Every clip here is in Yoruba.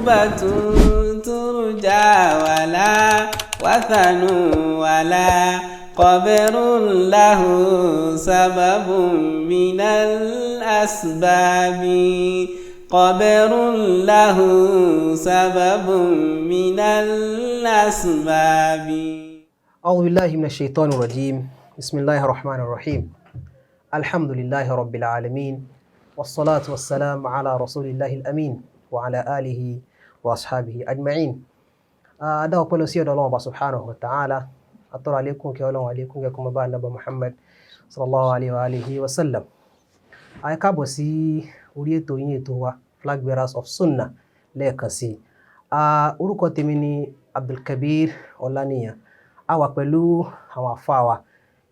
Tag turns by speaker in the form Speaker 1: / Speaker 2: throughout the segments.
Speaker 1: عقوبة ترجى ولا وثن ولا قبر له سبب من الأسباب، قبر له سبب من الأسباب.
Speaker 2: أعوذ بالله من الشيطان الرجيم. بسم الله الرحمن الرحيم. الحمد لله رب العالمين، والصلاة والسلام على رسول الله الأمين وعلى آله وأصحابه أجمعين. Adá ọpẹ́ lọ sí ọ̀dọ̀ Ọlọ́run Ọba subhanahu wa ta'ala. Atọ́rọ àlékún kí Ọlọ́run, àlékún kí kó bá Ànábì Muhammad sallallahu alayhi wa alihi wa sallam. A káàbọ̀ sí orí ètò yín, ètò wa, Flag Bearers of Sunnah, lẹ́ẹ̀kan sí i. Orúkọ tèmi ni Abdulkabir Ọláníyàn. A wà pẹ̀lú àwọn àfáà wa,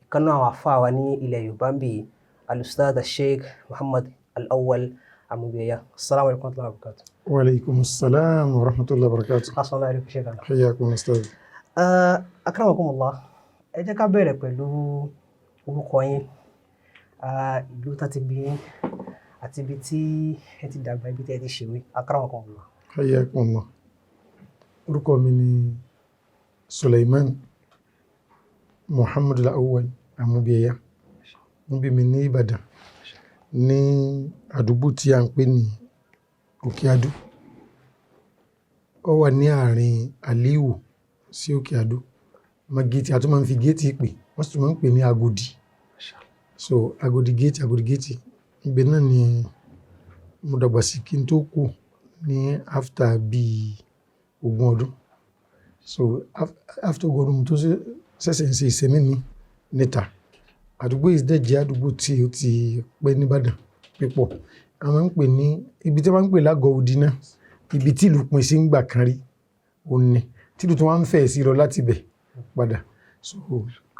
Speaker 2: ìkan nínú àwọn àfáà wa ní ilẹ̀ Yorùbá ń bì, Al-Ustadh Sheikh Muhammad Al-Awwal Amubiyaya. Assalamu alaikum wa rahmatullahi wa barakatuh.
Speaker 3: Wa alaikum assalam wa rahmatullahi wa barakatuh.
Speaker 2: Assalamu alaikum, Sheikh.
Speaker 3: Hayyakum, Ustadh.
Speaker 2: Akramakumullah, ẹ jẹ́ ká bẹ̀rẹ̀ pẹ̀lú orúkọ yín, ìlú tá ti bí yín àti ibi tí ẹ ti dàgbà, ibi tí ẹ ti ṣèwé. Akramakumullah.
Speaker 3: Hayyakumullah. Orúkọ mi ni Suleiman Muhammad Al-Awwal Amubiyaya. Wọ́n bí mi ní Ìbàdàn, ní àdúgbò tí a ń pè ní Òkè Adó. Ó wà ní àárín Aliu sí Òkè Adó. Ma géètì, a tún máa ń fi géètì pè, wọ́n sì tún máa ń pè ní Agodi. So Agodi géètì, Agodi géètì. Ibẹ̀ náà ni mo dàgbà sí kí n tó kú ní after bí ogún ọdún. So after ogún ọdún mo tó ṣẹ̀ṣẹ̀ ń ṣe ìṣẹ̀mí mi níta. Àdúgbò yìí dẹ̀ jẹ́ àdúgbò tí ó ti pẹ́ ní Ìbàdàn púpọ̀. A máa ń pè ní ibi tí wọ́n ń pè lágọ̀ọ́ odi náà, ibi tí ìlú pín sí ń gbà kan rí, òun ni tí ìlú tí wọ́n ń fẹ̀ sí lọ láti ibẹ̀ padà. So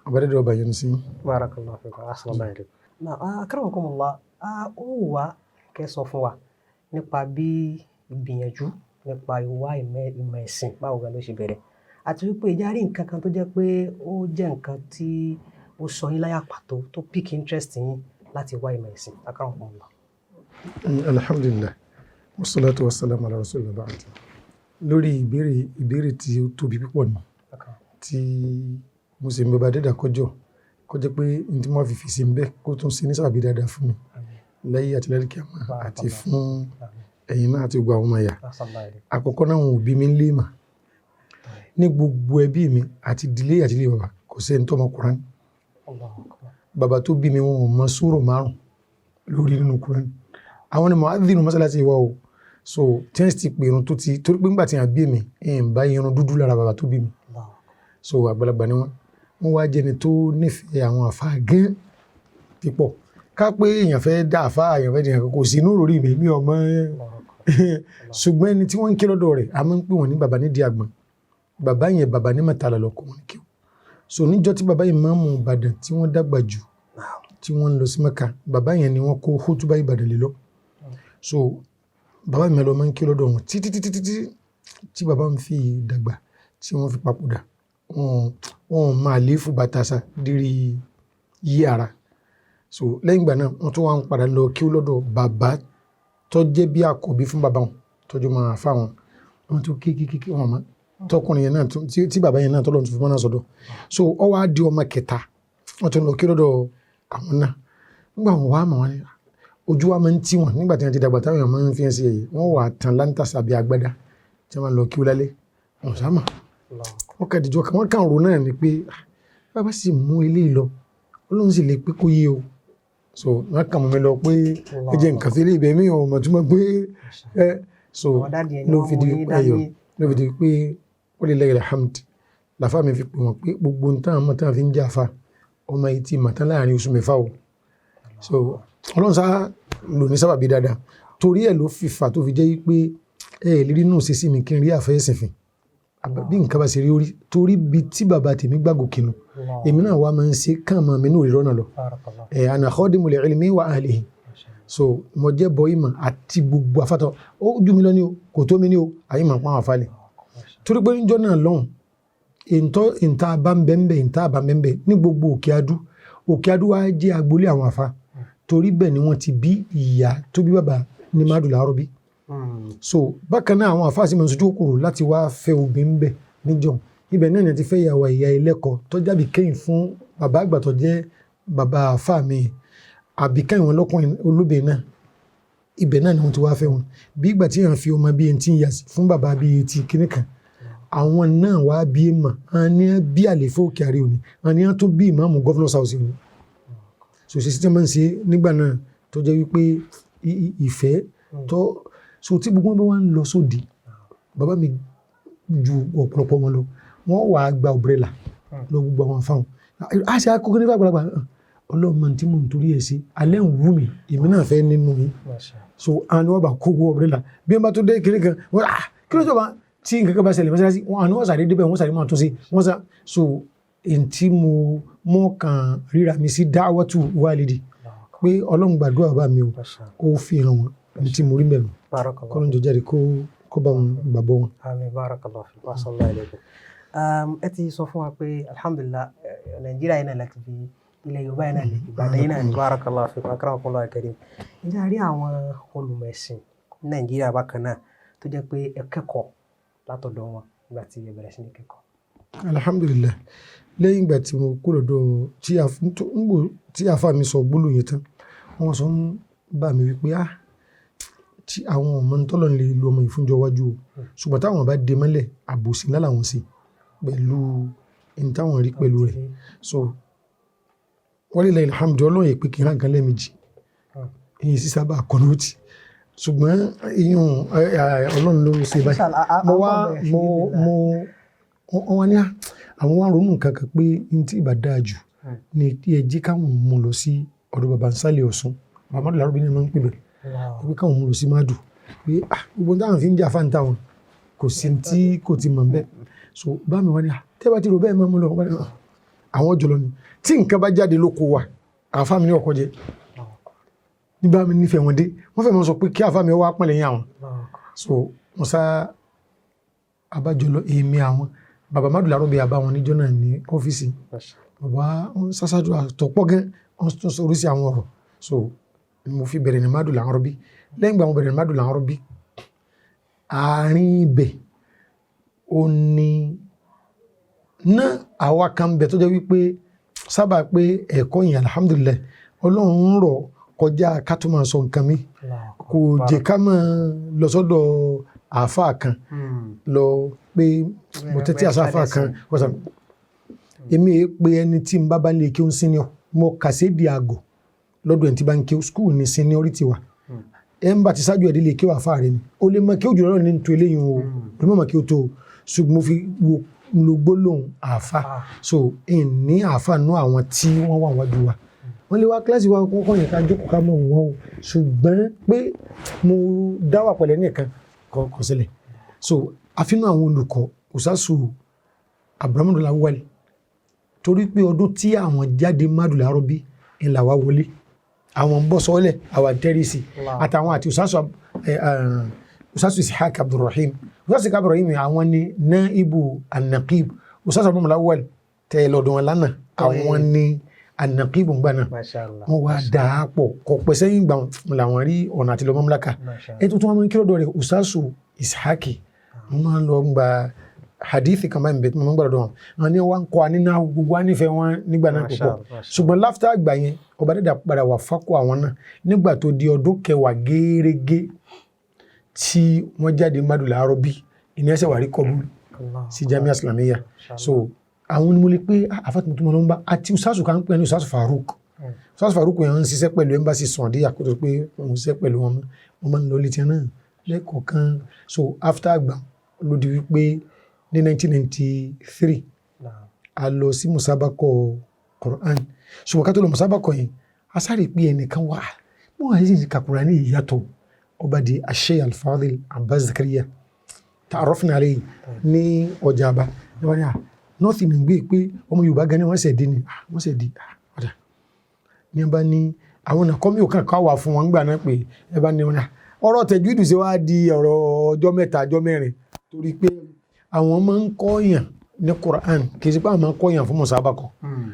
Speaker 3: ọba dẹ́dẹ́ ọba yọ́nú sí yín.
Speaker 2: Barakallahu fikum. Assalamu alaikum. Now, akramakumullah, ó wù wá kẹ́ sọ fún wa nípa bí ìgbìyànjú nípa ìwà ìmọ̀ ẹ̀sìn, báwo gan ló ṣe bẹ̀rẹ̀, àti wípé ìjà rí nǹkan kan tó jẹ́ pé ó jẹ́ nǹkan tí ó sọ yín láyà pàtó tó pick interest yín láti wá ìmọ̀ ẹ̀sìn. Akramakumullah.
Speaker 3: Alhamdulillah, wassalatu wassalamu ala rasulillah, ba'd. Lórí ìbéèrè, ìbéèrè tí ó tóbi púpọ̀ ni tí mo sì ń bẹ bá dẹ́dà kọjọ kó jẹ́ pé n tí wọ́n fi fèsì ń bẹ́ kó tún ṣe ní sábàbí dáadáa fún mi láyé àti lálẹ́ kíámà, àti fún ẹ̀yin náà àti gbogbo àwọn ọmọ ìyá. Àkọ́kọ́ náà, wọn ò bí mi ń lé mà ní gbogbo ẹbí mi àti ìdílé àti ilé bàbá, kò sẹ́ni tó mọ Kùránì. Bàbá tó bí mi, wọn ò mọ súrò márùn lórí nínú Kùránì. Àwọn ni mu'adhdhinu mọ́sálásí wa o. So tí wọ́n ti pè irun tó ti torí pé ńgbà tí wọ́n bí mi, ẹ̀ ń bá irun dúdú lára bàbá tó bí mi. So àgbàlagbà ni wọ́n. Wọ́n wá jẹ́ni tó nífẹ̀ẹ́ àwọn àfáà gán pípọ̀. Ká pé èèyàn fẹ́ dá àfáà, èèyàn fẹ́ dìyàn, kò sí inú òròrí mi, mi ò mọ̀. Ṣùgbọ́n ẹni tí wọ́n ń ké lọ́dọ̀ rẹ̀, a máa ń pè wọ́n ní bàbá nídìí àgbọ̀n. Bàbá yẹn, bàbá ní mẹ́tàlá lọ́kọ̀ wọn kí o. So níjọ́ tí bàbá yìí máa ń mú Ìbàdàn tí wọ́n dàgbà jù, tí wọ́n ń lọ sí Mẹ́kà, bàbá yẹn ni wọ́n kó khutuba Ìbàdàn lé lọ. So bàbá mi lọ máa ń ké lọ́dọ̀ wọn títí títí títí tí bàbá mi fi dàgbà, tí wọ́n fi papòdà. Wọ́n máa lé fún bàtàsà dírí yí ara. So lẹ́yìn ìgbà náà, wọ́n tún wá ń padà lọ kí lọ́dọ̀ bàbá tó jẹ́ bí àkọ́bí fún bàbá wọn, tọ́jú máa fà wọn. Wọ́n tún ké ké ké wọn mọ́ tọkùnrin yẹn náà tí bàbá yẹn náà tọ́lọ́run tó fi mọ́ náà sọ́dọ̀. So ó wá di ọmọ kẹta, wọ́n tún lọ kí lọ́dọ̀ àwọn náà. Nígbà wọn wá mọ̀ wọn ni ojú wa máa ń tì wọ́n nígbà tí wọ́n ti dàgbà, táwọn èèyàn máa ń fi hàn sí ẹ̀yẹ. Wọ́n wà tán láńtà àbí agbádá tí wọ́n lọ kí ó lálẹ́. Wọ́n sá mọ̀ wọ́n kà dìjọ kan, wọ́n kàn rò náà ni pé, "Ah, bàbá sì mú ilé lọ, Ọlọ́run sì lè pé kó yé o." So wọ́n kàn mú mi lọ pé ẹ jẹ́ nǹkan fi lé ibẹ̀, mi ò mọ̀ túmọ̀ pé ẹ so
Speaker 2: Àwọn daddy ẹni
Speaker 3: ló
Speaker 2: wọ́n
Speaker 3: fi
Speaker 2: mú
Speaker 3: di
Speaker 2: yín
Speaker 3: ẹyọ
Speaker 2: dání.
Speaker 3: Ló fi di pé ó lè lẹ́yìn alhamd làfà mi fi pè wọ́n pé gbogbo nǹkan táwọn mọ̀ táwọn fi ń jà fa ọmọ yìí ti mọ̀ tán láàrin oṣù 6 o. So Ọlọ́run sá lò ní sábàbí dáadáa, torí ẹ̀ ló fi fà tó fi jẹ́ pé ẹ lè rí inú ṣe sí mi kí n rí àfẹ́sìn fìn bí nǹkan bá ṣe rí orí, torí bí tí bàbá tèmi gbàgò kinu, èmi náà wá máa ń ṣe kàn máa mi ní òrìrọ́ náà lọ.
Speaker 2: Barakallah.
Speaker 3: Ẹ̀ ana khadimul ilmi wa ahlihi. So mo jẹ́ bọ́ ìmọ̀ àti gbogbo afátọ̀ ó jù mí lọ ní o, kò tó mi ní o, àyè máa pọ́n àwọn afálẹ̀, torí pé níjọ́ náà lọ́hùn, ìntọ́ ìta bá ń bẹ́ ń bẹ́, ìta bá ń bẹ́ ń bẹ́ ní gbogbo Òkè Adú. Òkè Adú wá jẹ́ agboolé àwọn afá, torí bẹ́ẹ̀ ni wọ́n ti bí ìyá tó bí bàbá ní Mádùlá Arọ́bí. So bákan náà àwọn àfáà sì máa ń sojú kòkòrò láti wá fẹ́ obìnrin bẹ̀ níjọ́. Ibẹ̀ náà ni a ti fẹ́ ìyàwó ìyá ẹlẹ́kọ̀ọ́ tó jábì kẹ́yìn fún bàbá àgbà tó jẹ́ bàbá àfáà mi, àbí kẹ́yìn wọn lọ́kùnrin olóbìnrin náà. Ibẹ̀ náà ni wọ́n ti wá fẹ́ wọn. Bí ìgbà tí èèyàn fi ọmọ bíi 18 years fún bàbá bíi 80 kíní kan, àwọn náà wá bí mà á ní bí àlèfó òkè àrí òní, àwọn ní wọ́n tó bí ìmáàmù Governor's House òní. So ṣe sí máa ń ṣe nígbà náà tó jẹ́ wípé ìfẹ́ tó so tí gbogbo wọn bá wá ń lọ sóde, bàbá mi ju ọ̀pọ̀lọpọ̀ wọn lọ, wọ́n wà á gba umbrella lọ gbogbo àwọn afáwọn. A ṣe akókò nígbà àgbàlagbà, ọlọ́mọ tí mò ń torí ẹ̀ sí alẹ́ ń wú mi, èmi náà fẹ́ nínú yín. So àwọn ni wọ́n bá kó gbogbo umbrella. Bí wọ́n bá tó dé kiri kan, wọ́n ah kí ló tó bá tí nǹkan kan bá ṣẹlẹ̀ mọ́sálásí, wọn àwọn sáré débẹ̀, wọ́n sáré máa tún sí wọ́n sá. So èyí tí mo mọ̀ kàn ríra mi sí dáwọ́tù wálìdì pé Ọlọ́run gbàdúrà bàbá mi o, ó fi hàn wọ́n ní tí mo rí mẹ́rin kọ́lọ́n jọ jáde kó bá wọn gbàgbọ́ wọn.
Speaker 2: Àmín, barakallahu fi wa sallallahu alaykum. Ẹ ti sọ fún wa pé alhamdulillah, Nàìjíríà yìí náà láti fi ilẹ̀ Yorùbá yìí náà lè Ìbàdàn yìí náà ní, barakallahu fi akramakumullah karim. Ǹjẹ́ a rí àwọn olùmọ̀ẹ̀sìn ní Nàìjíríà bákan náà tó jẹ́ pé ẹ kẹ́kọ̀ọ́ látọ̀dọ̀ wọn nígbà tí ẹ bẹ̀rẹ̀ sí ní kẹ́kọ̀ọ́?
Speaker 3: Alhamdulillah, lẹ́yìn ìgbà tí mo kúrò lọ́dọ̀ tí àfa mi sọ gbólóhùn yẹn tán, wọ́n sọ ń bá mi wípé ah tí àwọn ọmọ tọ́lọ̀ lè lu ọmọ ìfúnjọ wájú o, ṣùgbọ́n táwọn bá dé mọ́lẹ̀ àbòsí ńlá làwọn sí pẹ̀lú ẹni táwọn rí pẹ̀lú rẹ̀. So wọ́n lè lẹ́yìn alhamdu Ọlọ́run yìí pé kí n hàn kan lẹ́ẹ̀mejì èyí sì sábà kọ́nọ́tì, ṣùgbọ́n ìyún Ọlọ́run ló ṣe báyìí. Mo wá mo mo wọ́n wá ní àwọn wá ronú nǹkan kan pé ní tí ìbá dáa jù ni ẹ jí káwọn mú lọ sí ọ̀dọ̀ bàbá Nsálẹ̀ Ọ̀ṣun, bàbá Madu Lárúbí ni wọ́n máa ń pè bẹ́ẹ̀, pé káwọn mú lọ sí Madu pé gbogbo táwọn fi ń jà fáńtà wọn kò sí tí kò ti mọ̀ bẹ́ẹ̀. So bá mi wá ní tẹ́ bá ti rò bẹ́ẹ̀ máa mú lọ àwọn jọlọ ni tí nǹkan bá jáde lóko wa àfa mi ní ọkọ jẹ nígbà mi nífẹ̀ẹ́ wọn dé, wọ́n fẹ́ mọ́ sọ pé kí àfa mi wá pọ́n lẹ́yìn àwọn. So wọ́n sá abájọlọ èmi àwọn bàbá Madu Lárúbí àbá wọn níjọ́ náà ní ọ́fíìsì bàbá wọn sásádù àtọ̀pọ̀ gan, wọn tún sọ oríṣi àwọn ọ̀rọ̀. So mo fi bẹ̀rẹ̀ ní Madu Lárúbí. Lẹ́yìn ìgbà mo bẹ̀rẹ̀ ní Madu Lárúbí, àárín ibẹ̀ ó ní ná àwa kan bẹ̀ tó jẹ́ wípé sábà pé ẹ̀kọ́ yẹn alhamdulillah Ọlọ́run ń rọ̀ kọjá ká tó máa sọ nǹkan mi, kò jẹ́ ká máa lọ sọ́dọ̀ àáfàá kan lọ pé mo tẹ́tí àsáfàá kan. Èmi è pé ẹni tí n bá bá lè kí ó ń senior, mo kà sí di àgọ̀ lọ́dọ̀ ẹni tí bá ń kí school ní seniority wa, ẹ ń bá ti ṣáájú ẹ̀dí lè kí ó àáfàá rẹ ni ó lè mọ kí ó jùlọ lọ́rùn ní tó eléyìí o, lè mọ̀ kí ó tó o, ṣùgbọ́n mo fi wo lo gbólóhùn àáfàá. So n ní àáfàá nú àwọn tí wọ́n wà wájú wa, wọ́n lè wá kíláàsì wa kọ́kọ́ yẹn ká jókòó ká mọ̀ wọ́n o, ṣùgbọ́n pé mo dá wà pẹ̀lẹ́ nìkan kò ṣẹlẹ̀. So àfinú àwọn olùkọ́ Usasu Abrahamu Lawal, torí pé ọdún tí àwọn jáde Madu Lárúbí ńlá wa wọlé, àwọn ń bọ́ sọ́ọ́lẹ̀ àwọn tẹ́rìsì àtàwọn àti Usasu Ishaq Abdulrahim. Usasu Ishaq Abdulrahim àwọn ni naibu anaqib Usasu Abrahamu Lawal tẹ̀ lọ́dún wọn lánàá, àwọn ni anaqib ń gbà náà, wọ́n wá dà á pọ̀ kọ̀ pẹ́ sẹ́yìn gbà làwọn rí ọ̀nà àti lọ mamlaka. Ètò tí wọ́n máa ń kí lọ́dọ̀ rẹ̀ Usasu Ishaq, wọ́n máa ń lọ gba hadithi kan báyìí bẹ́ẹ̀ tí mo máa ń gbàdọ̀ wọn, àwọn ni wọ́n ń kọ́ nínú gbogbo wa nífẹ̀ẹ́ wọn nígbà náà púpọ̀. Ṣùgbọ́n láfítà àgbà yẹn ọba dẹ́dà padà wà fákọ̀ àwọn náà nígbà tó di ọdún kẹwàá gẹ́rẹ́gẹ́ tí wọ́n jáde Madu Lárúbí, ìní ẹsẹ̀ wà rí kọbú sí Jamia Islamiyya. So àwọn ni mo lè pé àfàtúmọ̀ tó mọ̀ lọ́nba àti Usasu kan pè ní Usasu Farouk. Usasu Farouk yẹn ń ṣiṣẹ́ pẹ̀lú embassy Saudiya kó tó pé òun ṣiṣẹ́ pẹ̀lú wọn, wọ́n máa ń lọ létí náà lẹ́kọ̀ọ̀kan. So after àgbà ló di wípé ní 1993 a lọ sí musabakọ Quran, ṣùgbọ́n ká tó lọ musabakọ yẹn a sáré pé ẹnìkan wà wọ́n á sì ka Quran ní ìyàtọ̀ ọba di Ashay Al-Fadil Abbas Zakariya ta'arrafna alayhi ní ọjà àbá ní wọ́n ní à nọ́ọ̀tì ní gbé pé ọmọ Yorùbá gan ni wọ́n ṣẹ̀ dé ni wọ́n ṣẹ̀ dé ọ̀dà ní bá ní àwọn ọ̀nà kọ́mí òkàn ká wà fún wọn gbà náà pé ẹ bá ní wọn ní ọ̀rọ̀ tẹ̀júdù ṣe wá di ọ̀rọ̀ ọjọ́ mẹ́ta ọjọ́ mẹ́rin, torí pé àwọn máa ń kọ́yàn ní Quran, kì í ṣe pé àwọn máa ń kọ́yàn fún musabakọ.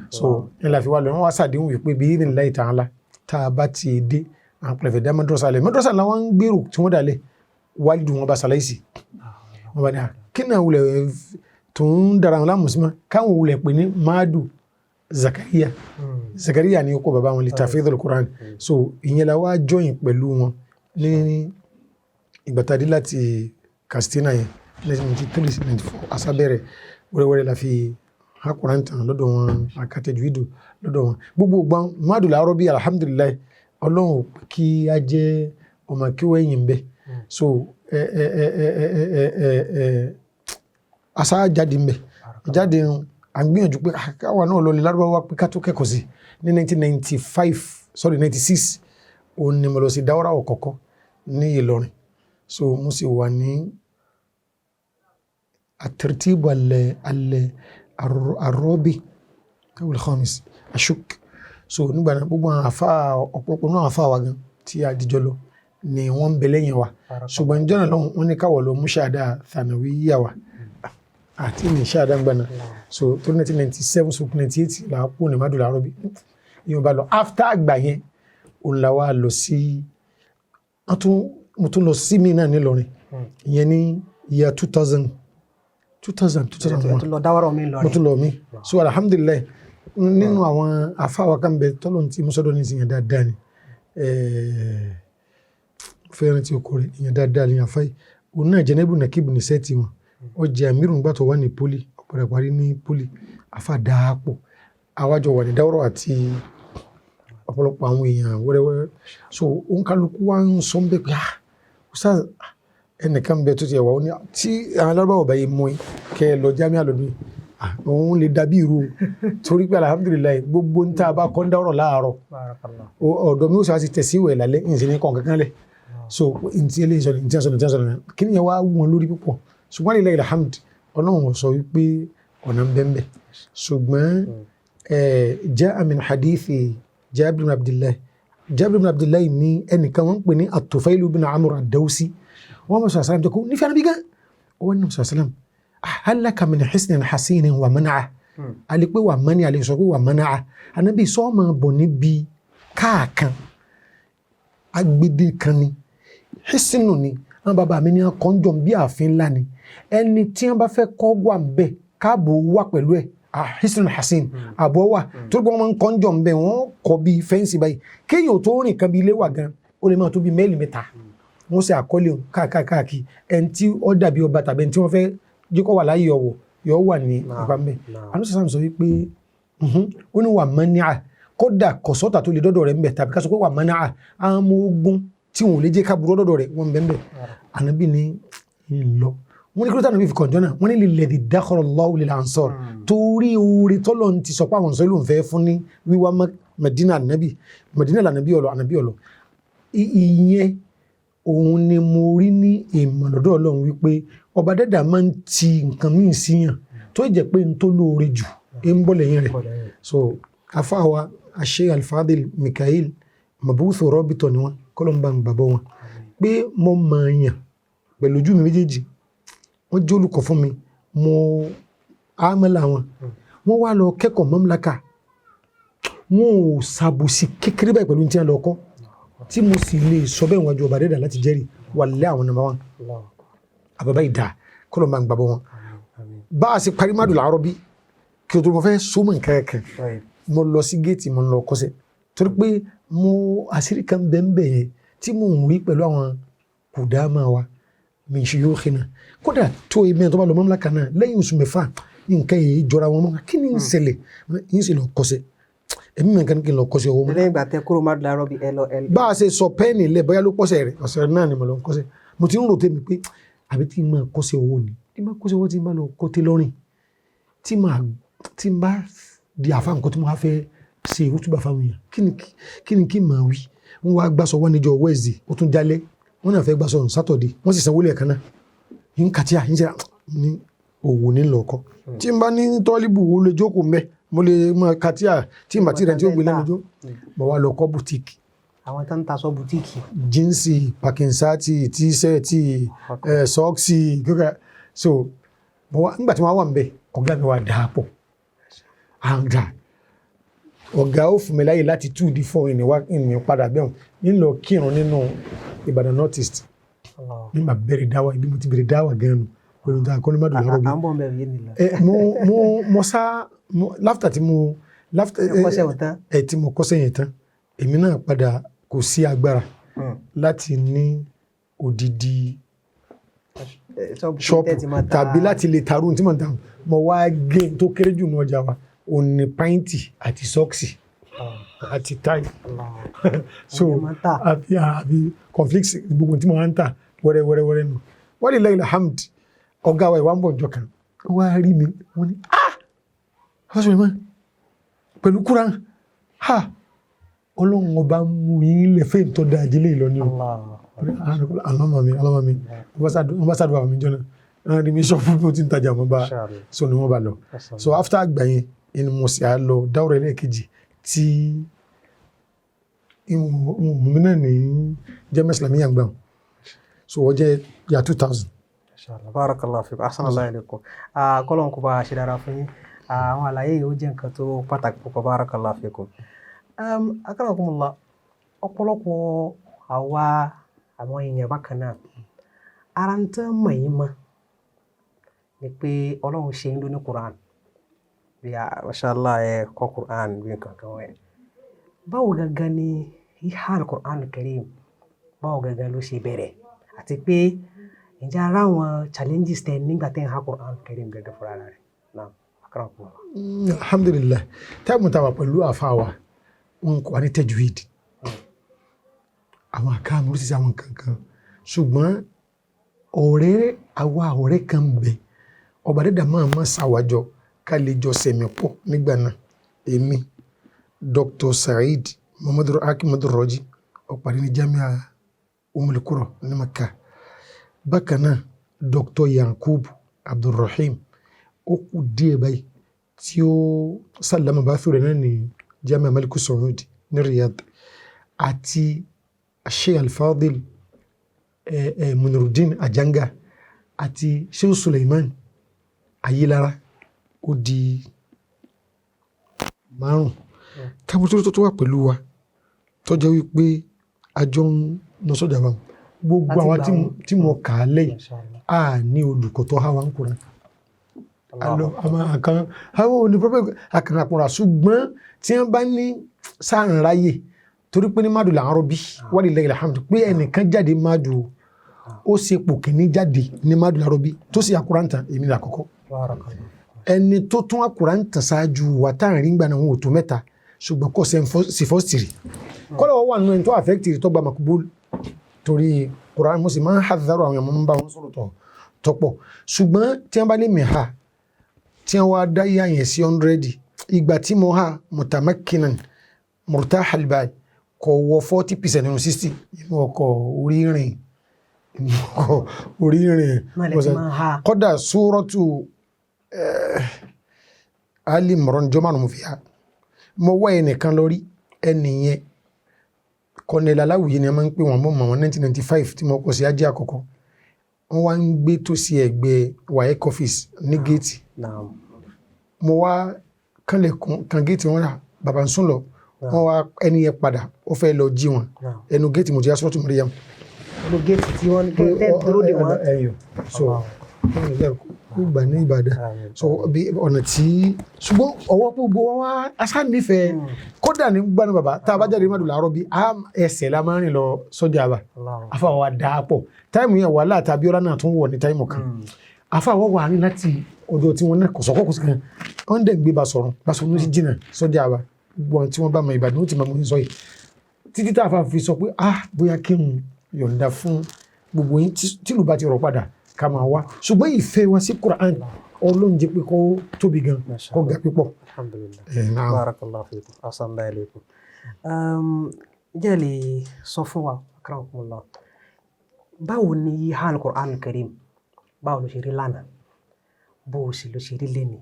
Speaker 3: So ní la fi wá lọ, wọ́n wá sàdéhùn wípé bí idhnillahi ta'ala tá a bá ti dé àwọn pẹ̀lẹ́fẹ̀ dá madrasa lẹ̀, madrasa làwọn ń gbèrò tí wọ́n dà lẹ̀. wálìdù wọn bá ṣaláìsì. Wọn bá ní à kí náà wulẹ̀ tó ń dara wọn láàmú sí ma, káwọn wulẹ̀ pè ní Madu Zakariya. Zakariya ni ó kọ bàbá wọn lè tafidhul Quran. So ìyẹn la wá join pẹ̀lú wọn ní ìgbà tá a dé láti Katsina yẹn 1993 94, asábẹ̀rẹ̀ wẹ́rẹ́wẹ́rẹ́ la fi ha Quran tán lọ́dọ̀ wọn, akatẹ̀jú ìdù lọ́dọ̀ wọn gbogbo gbọ́n Madu làárọ̀ bí. Alhamdulilayi, Ọlọ́run ò pé kí a jẹ́ ọmọ kí wọ́n ẹ̀yìn bẹ́ẹ̀. So ẹ ẹ ẹ ẹ ẹ ẹ ẹ ẹ asá jáde mbẹ jáde ń à ń gbìyànjú pé káwa náà lọ lè lárúbáwá pé ká tó kẹ́kọ̀ọ́ sí ní 1995, sorry, 96, òun ni mo lọ sí dáwọ́rà ọ̀kọ̀ọ̀kọ́ ní Ìlọrin. So mo sì wà ní الترتيب الرابع أو الخامس أشك. So nígbà náà gbogbo àwọn àfa, ọ̀pọ̀lọpọ̀ náà àfa wa gan tí a dìjọ lọ ni wọ́n ń bẹ lẹ́yìn wa, ṣùgbọ́n jọ́nà lọ́hùn wọ́n ní káwọ̀ lọ mú ṣáàdá thanawiya wa àti ní ṣáàdá ń gbaná. So tó 1997, so 98 là á kú ní Madu Larabi ìyẹn bá lọ. After àgbà yẹn òun là wá lọ sí, wọ́n tún mo tún lọ sí mi náà nílọrin ìyẹn ní year 2000, 2000, 2001.
Speaker 2: Ẹ tún lọ dáwọ́rọ̀ mi lọ.
Speaker 3: Mo tún lọ mí. So alhamdulilayi, nínú àwọn afáwa kan bẹ tọ́lọ̀ tí mọ́sọ́dọ̀ ní ìsìn yẹn dáadáa ni, fẹ́ràn tí o kọ rẹ̀ ìyẹn dáadáa ni. Àfáì òun náà jẹ́nẹ́bù nàkíbù ní sẹ́ẹ̀tì wọn, ó jẹ́ àmírù nígbà tó wà ní poly, ọ̀pọ̀lọpọ̀ parí ní poly. Àfà dáàpọ̀ àwájọ wà ní dáwọ́rọ̀ àti ọ̀pọ̀lọpọ̀ àwọn èèyàn wẹ́rẹ́wẹ́rẹ́. So òǹkálukú wa ń sọ ń bẹ́ pé, ah ustaz, ẹnìkan bẹ tó ti ẹ̀wà ó ní tí àwọn alárúbáwọ̀ bá yẹ mú ẹ kẹ ẹ lọ jámíà lọ́dún yìí, ah òun lè dàbí irú, torí pé alhamdulilayi, gbogbo ń tá a bá kọ́ ń dáwọ́rọ̀ láàárọ̀, ọ̀dọ̀ mi ó sọ àti tẹ̀sí ìwẹ̀ lálẹ́ ìsìn ní kàn kankan lẹ̀. So ntí eléyìí sọ ntí sọ ntí sọ kí ni yẹn wá wú wọn lórí púpọ̀. Ṣùgbọ́n ilẹ̀ alhamd, Ọlọ́run sọ wípé ọ̀nà ń bẹ́ẹ̀ bẹ́ẹ̀. Ṣùgbọ́n jaa min hadithi Jabir bin Abdullah. Jabir bin Abdullah ní ẹnìkan wọ́n ń pè ní At-Tufayl bin Amr ad-Dawsi. Wọ́n mọ̀ sọ̀rọ̀ jẹ́ kó nífẹ̀ẹ́ anábì gan. Wọ́n ní sọ̀rọ̀ sàlám, hal laka min hisnin hasinin wa mana'a, alẹ́ pé wà mani, alẹ́ sọ pé wà mana'a. Anábì sọ́ọ̀mà bọ̀ níbi káàkan agbede kan ni hisinu ni àwọn bàbá mi ní akọ́njọ́ bí ààfin ńlá ni, ẹni tí wọ́n bá fẹ́ kọ́ wà ń bẹ̀ káàbò wà pẹ̀lú ẹ̀. Hisinu hasin àbọ̀ wà torí pé wọ́n máa ń kọ́njọ́ ń bẹ̀, wọ́n kọ́ bí fẹ́ǹsì báyìí, kéèyàn tó rìn kan bí ilé wà gan, ó lè máa tó bí 3 máìlì. Wọ́n ṣe àkọlé káàkiri, ẹni tí ó dàbí ọba tàbí ẹni tí wọ́n fẹ́ jẹ́ kó wà láyé ọ̀wọ̀ yóò wà ní ipa ń bẹ̀. Àánú sàmì sọ wípé ó ní wà mọ́níà, kódà kọ̀sọ́tà tó lè dọ́dọ̀ rẹ̀ ń bẹ̀, tàbí ká sọ pé wà mọ́níà, àwọn ọmọ ogun tí wọn ò lè jẹ́ ká burú dọ́dọ̀ rẹ̀ wọ́n ń bẹ̀ ń bẹ̀. Ànábì ní ń lọ. Wọ́n ní kí ló tà nàbí fi kọ̀njọ́ náà? Wọ́n ní lilladhi dakhara Allahu lil ansar, torí oore tọ́lọ̀ ti sọ pé àwọn sọ́lù ń fẹ́ fún ní wíwá Madina ànábì, Madina lànàbí ọ̀lọ́ ànábì ọ̀lọ́. Ìyẹn òun ni mo rí ní ìmọ̀ lọ́dọ̀ Ọlọ́run wípé ọba dẹ́dà máa ń ti nǹkan míì síyàn tó jẹ́ pé n tó lóore jù ń bọ̀ lẹ́yìn rẹ̀. So afáwa Sheikh Al-Fadil Mikael Mabuthu rọ́bìtọ̀ ni wọ́n, kọ́lọ́mbà ń gbàgbọ́ wọn pé mo mọ̀ yàn pẹ̀lú ojú mi méjèèjì. Wọ́n jẹ́ olùkọ́ fún mi, mo àmàlà wọn, wọ́n wá lọ kẹ́kọ̀ọ́ mamlaka, wọn ò ṣàbòsí kékeré báyìí pẹ̀lú tí wọ́n lọ kọ́, tí mo sì lè sọ bẹ́ẹ̀ wájú ọba dẹ́dà láti jẹ́rìí wà lé àwọn number one àbàbá ìdá, kọ́lọ́mbà ń gbàgbọ́ wọn. Bá a ṣe parí mádùn làárọ̀ bí kí o tó mo fẹ́ sómọ̀ nǹkan kan, mo lọ sí géètì, mo lọ kọ́sẹ̀, torí pé mo àṣírí kan bẹ́ẹ̀ yẹn tí mo ń rí pẹ̀lú àwọn kùdámà wa min shuyukhina. Kódà tó èmi tó bá lọ mamlaka náà lẹ́yìn oṣù 6, nǹkan yìí jọra wọn mọ́. Kí ni ń ṣẹlẹ̀? Ń sì lọ kọ́sẹ̀, èmi mi nǹkan kí n lọ kọ́sẹ̀ owó mọ́.
Speaker 2: Lẹ́yìn ìgbà tẹ kúrò Madu Larabi, ẹ lọ ẹ.
Speaker 3: Bá a ṣe sọ pẹ́ẹ́nì lẹ̀ bóyá ló pọ̀sẹ̀ rẹ̀, ọ̀sẹ̀ náà ni mo lọ kọ́sẹ̀. Mo ti ń rò tèmi pé àbí tí n máa kọ́sẹ̀ owó ni, tí n bá kọ́sẹ̀ owó, tí n bá lọ kọ́ tailoring, tí màá tí n bá di àfa nǹkan tí mo wá fẹ́ ṣe ìwútúbà fáwọn èèyàn, kí ni kí màá wí? Wọ́n wá gbàsọ wọn níjọ́ Wednesday, ó tún jálẹ̀, wọ́n náà fẹ́ gbàsọ on Saturday, wọ́n sì sanwó lẹ́ẹ̀kan náà. Ń kàtíà ń ṣe ní òwò ní lọ́kọ́ tí n bá ní tọ́líbù wo lè jókòó mbẹ́, mo lè mọ kàtíà tí n bá tí rẹ̀ tí ó gbé lẹ́nu jó. Mo wá lọ kọ́ boutique.
Speaker 2: Àwọn tó ń taṣọ boutique.
Speaker 3: Jíǹsì, pàkínsátì, tíṣẹ́ẹ̀tì, sọ́ọ̀sì gíga. So mo wá, nígbà tí wọ́n wà ń bẹ̀, ọ̀gá mi wà dáa pọ̀ àǹdà. Ọ̀gá ó fún mi láyè láti 2 di 4 ìní wá ìní padà bẹ́ẹ̀ ń lọ kírun nínú Ìbàdàn North East. Nígbà bẹ̀rẹ̀ dáwà, ibi mo ti bẹ̀rẹ̀ dáwà gan-an nù pẹ̀lú níta akọ́ni mádùn lárọ́ bí.
Speaker 2: À ń bọ̀ mẹ́rin yìí nìlọ.
Speaker 3: Ẹ mo sá mo láfítà tí mo láfítà
Speaker 2: Ẹ kọ́ṣẹ́ ò tán.
Speaker 3: Ẹ tí mo kọ́ṣẹ́ yẹn tán, èmi náà padà kò sí agbára láti ní odidi ṣọ́ọ̀pù tàbí láti lè tarú tí mo ń ta. Mo wá gé tó kéré jù ní ọjà wa, òun ni pàìntì àti sọ́ọ̀sì àti táì, so àbí conflicts gbogbo tí mo máa ń tà wẹ́rẹ́ wẹ́rẹ́ wẹ́rẹ́ nù. Wọ́n lè lẹ́yìn alhamd. Ọ̀gá wa ìwà ń bọ̀ ọjọ́ kan, wọ́n á rí mi, wọ́n ní, "Ah, ọ̀sẹ̀ mi pẹ̀lú kúrán ha, Ọlọ́run Ọba mú yín lẹ̀ fẹ́ tó dáa jílé ìlọ ní o." Alọ́mọ mi, alọ́mọ mi, wọ́n bá sàdúrà mi jọ náà, wọ́n rí mi ṣọ́ọ̀bù bí mo ti ń tajà, wọ́n bá so ni wọ́n bá lọ. So after àgbà yẹn ni mo sì á lọ dáwọ́rọ̀ ẹlẹ́ẹ̀kejì tí mi náà ní Jami'a Islamiyya gbà, so wọ́n jẹ́ year 2000.
Speaker 2: Inshallah. Barakallahu fikum, ahsanallahu ilaykum. Kọ́lọ́n kó bá a ṣe dára fún yín. Àwọn àlàyé yìí, ó jẹ́ nǹkan tó pàtàkì púpọ̀. Barakallahu fikum. Akramakumullah, ọ̀pọ̀lọpọ̀ àwa àwọn èèyàn bákan náà, ara ń tán mọ̀ yín mọ́ ni pé Ọlọ́run ṣe ń lò ní Quran bí a mashallah ẹ kọ́ Quran bí nǹkan kan wẹ̀. Báwo gangan ni híhá Quran Karim, báwo gangan ló ṣe bẹ̀rẹ̀, àti pé ǹjẹ́ ara àwọn challenges tẹ nígbà tẹ́ ń há Quran Karim gẹ́gẹ́ fúnra rẹ̀ náà, akramakumullah?
Speaker 3: Alhamdulillah, táìmù tá a wà pẹ̀lú àfa wa, wọn kò wá ní tajwid, àwọn àkáàmù oríṣiríṣi àwọn kankan, ṣùgbọ́n ọ̀rẹ́ àwa, ọ̀rẹ́ kan bẹ, ọba dẹ́dà máa ma ṣàwájọ ká lè jọ sẹ̀mí pọ̀ nígbà náà. Èmi, Dr. Saheed Muhammadu Akimadu Rọjí, ọ̀pàdé ní Jamia Ummul Qura ní Maka. Bákan náà, Dr. Yakub Abdulrahim, ó kù díẹ̀ báyìí tí ó sàlámà bá fẹ́rẹ̀ náà ní Jamia Maliku Saud ní Riyadh, àti Sheikh Al-Fadil Munirudin Ajanga àti Sheikh Suleiman Ayilara, ó di márùn kábútó tó wà pẹ̀lú wa, tó jẹ́ wípé a jọ ń lọ sọ́jà wa. Gbogbo
Speaker 2: Láti
Speaker 3: àwa
Speaker 2: gbà wọn.
Speaker 3: tí mo kà á lẹ́yìn,
Speaker 2: Mashallah.
Speaker 3: a ní olùkọ́ tó há wa ń kura alọ àmọ́ àkàn àwọn òní pọpẹ àkàn àpọ̀ra, ṣùgbọ́n tí wọ́n bá ní sáànráyè, torí pé ní mádùn là ń rọbí, walillahi alhamdu, pé ẹnìkan jáde mádùn o, ó ṣe pò kìíní jáde ní mádùn là ń rọbí tó sì àkúrántàn, èmi ní àkọ́kọ́.
Speaker 2: Barakallah.
Speaker 3: Ẹni tó tún àkúrántàn ṣáájú wa táàrin gbà náà, wọn ò tó mẹ́ta, ṣùgbọ́n kò sí fọ́sítìrì kọ́lọ̀ wọ́n wà nínú ẹni tó àfẹ́kìtì tó gba makbul, torí Quran mo sì máa ń hàdárò àwọn ọmọ bá wọn sọ̀rọ̀ tọ́pọ̀. Ṣùgbọ́n tí wọ́n bá lè mi ha, tí wọ́n wá dá yíyá yẹn sí 100, ìgbà tí mo ha mutamakkinan murtahal bal, kò wọ 40% nínú 60. Inú ọkọ̀ orí rìn, inú ọkọ̀ orí rìn.
Speaker 2: Náà lè ti máa ha.
Speaker 3: Kọ́dà súrọ́tù Ali Imran, jọ́ márùn-ún mo fi ha. Mo wá ẹnìkan lórí ẹnì yẹn, Colonel Aláwìyé ni a máa ń pè wọ́n, mọ́ mọ́ wọn. 1995 tí mo kọ̀ sí ajé àkọ́kọ́, wọ́n wá ń gbé tó sí ẹ̀gbẹ́ WAEC office ní géètì.
Speaker 2: Naam.
Speaker 3: Mo wá kànlẹ̀kùn kan géètì, wọn rà bàbá ń sùn lọ. Wọ́n wá ẹni yẹn padà, ó fẹ́ lọ jí wọn.
Speaker 2: Naam.
Speaker 3: Ẹnu géètì mo ti yá sọ́tún Mariam.
Speaker 2: Inú géètì tí wọ́n tẹ́ dúró dè wọ́n.
Speaker 3: Ẹyọ so kó gbà ní Ìbàdàn.
Speaker 2: Àmín.
Speaker 3: So bí ọ̀nà tí, ṣùgbọ́n ọwọ́ gbogbo wọn wá asá nífẹ̀ẹ́, kódà ní gbanu bàbá tá a bá jáde mọ́dún làárọ̀ bí ẹsẹ̀ la máa ń rìn lọ sọ́jà bá.
Speaker 2: Allahu.
Speaker 3: Afa wa dáa pọ̀ táìmù yẹn, wàhálà àti Abíọ́lá náà tún wọ̀ ní táìmù kan. Afa wa wà ní láti ọ̀dọ̀ tí wọ́n náà kò sọ́kọ́ kò sí kan, wọ́n dẹ̀ gbé Basọ̀run, Basọ̀run sí jìnnà sọ́jà bá. Gbogbo àwọn tí wọ́n bá mọ Ìbàdàn ó ti máa mọ sọ yìí títí tá a fa fi sọ pé, ah, bóyá kí n yọ̀ǹda fún gbogbo yín tìlú bá ti rọ̀ padà ká máa wá. Ṣùgbọ́n ìfẹ́ wa sí Quran, Ọlọ́run jẹ́ pé kó tóbi gan, kó ga pípọ̀.
Speaker 2: Alhamdulillah.
Speaker 3: Ẹ̀ náà.
Speaker 2: Barakallahu fikum, assalamu alaikum. Ǹjẹ́ ẹ lè sọ fún wa, akramakumullah, báwo ni híhá al-Qur'an al-Karim, báwo ló ṣe rí lánàá, bó o sì ló ṣe rí lénìí,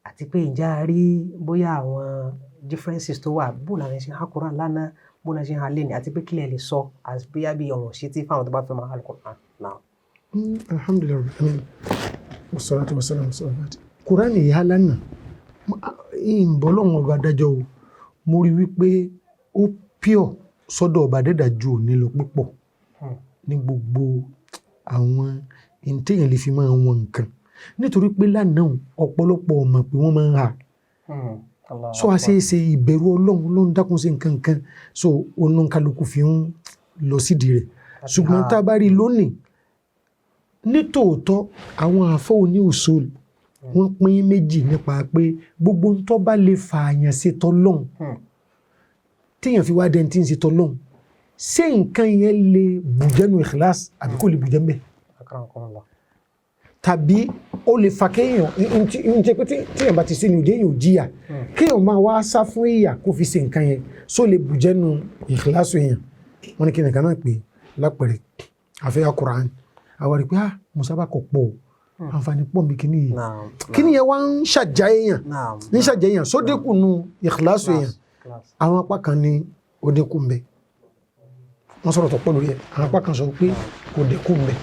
Speaker 2: àti pé ǹjẹ́ a rí bóyá àwọn differences tó wà, bó làwọn ṣe ń há Qur'an lánàá, bó làwọn ṣe ń há lénìí, àti pé kí lẹ lè sọ as bóyá bí ọ̀rọ̀ ṣítí fáwọn tó bá fẹ́ máa há al-Qur'an náà?
Speaker 3: Alhamdulillah rabbil alamin, wassalatu wassalamu ala rasulillah. Kùránì yìí lánàá, ìbọ́lọ́wọ́n ọba dájọ́ o, mo rí wípé ó pure sọ́dọ̀ ọba dẹ́dà ju òní lọ púpọ̀. Ní gbogbo àwọn ìtẹ̀yàn lè fi máa wọn nǹkan, nítorí pé lánàá ọ̀pọ̀lọpọ̀ ọmọ pé wọ́n máa ń hà. So a ṣe é ṣe ìbẹ̀rù Ọlọ́run ló ń dákun sí nǹkan kan, so oníkálukú fi ń lọ sídìí rẹ̀. Ṣùgbọ́n tá a bá rí lónìí, nítòótọ́ àwọn àfọ́ oní usul wọ́n pín méjì nípa pé gbogbo ń tó bá lè fààyàn ṣe tọ́lọ́hun, téèyàn fi wá dẹni tí ń ṣe tọ́lọ́hun, ṣé nǹkan yẹn lè bùjẹ́nu ikhlas àbí kò lè bùjẹ́ mbẹ́, tàbí ó lè fa kéèyàn ń jẹ́ pé téèyàn bá ti ṣe ni òjé èèyàn ò jìyà, kéèyàn máa wá sá fún ìyà kó fi ṣe nǹkan yẹn, só lè bùjẹ́nu ikhlas èèyàn? Wọ́n ní kí nìkan náà pé lápẹ̀rẹ̀ àfẹ́yà Kùránì, àwọn rí pé ah, musaba kò pọ̀, àǹfààní pọ̀ nbí kíní yìí, kíní yẹn wá ń ṣàjà èèyàn, ń ṣàjà èèyàn sódẹ́kù nu ìkìláṣù èèyàn. Àwọn apá kan ní ó dínkù ń bẹ, wọ́n sọ̀rọ̀ tó pọ̀ lórí ẹ̀. Àwọn apá kan sọ pé kò dínkù ń bẹ.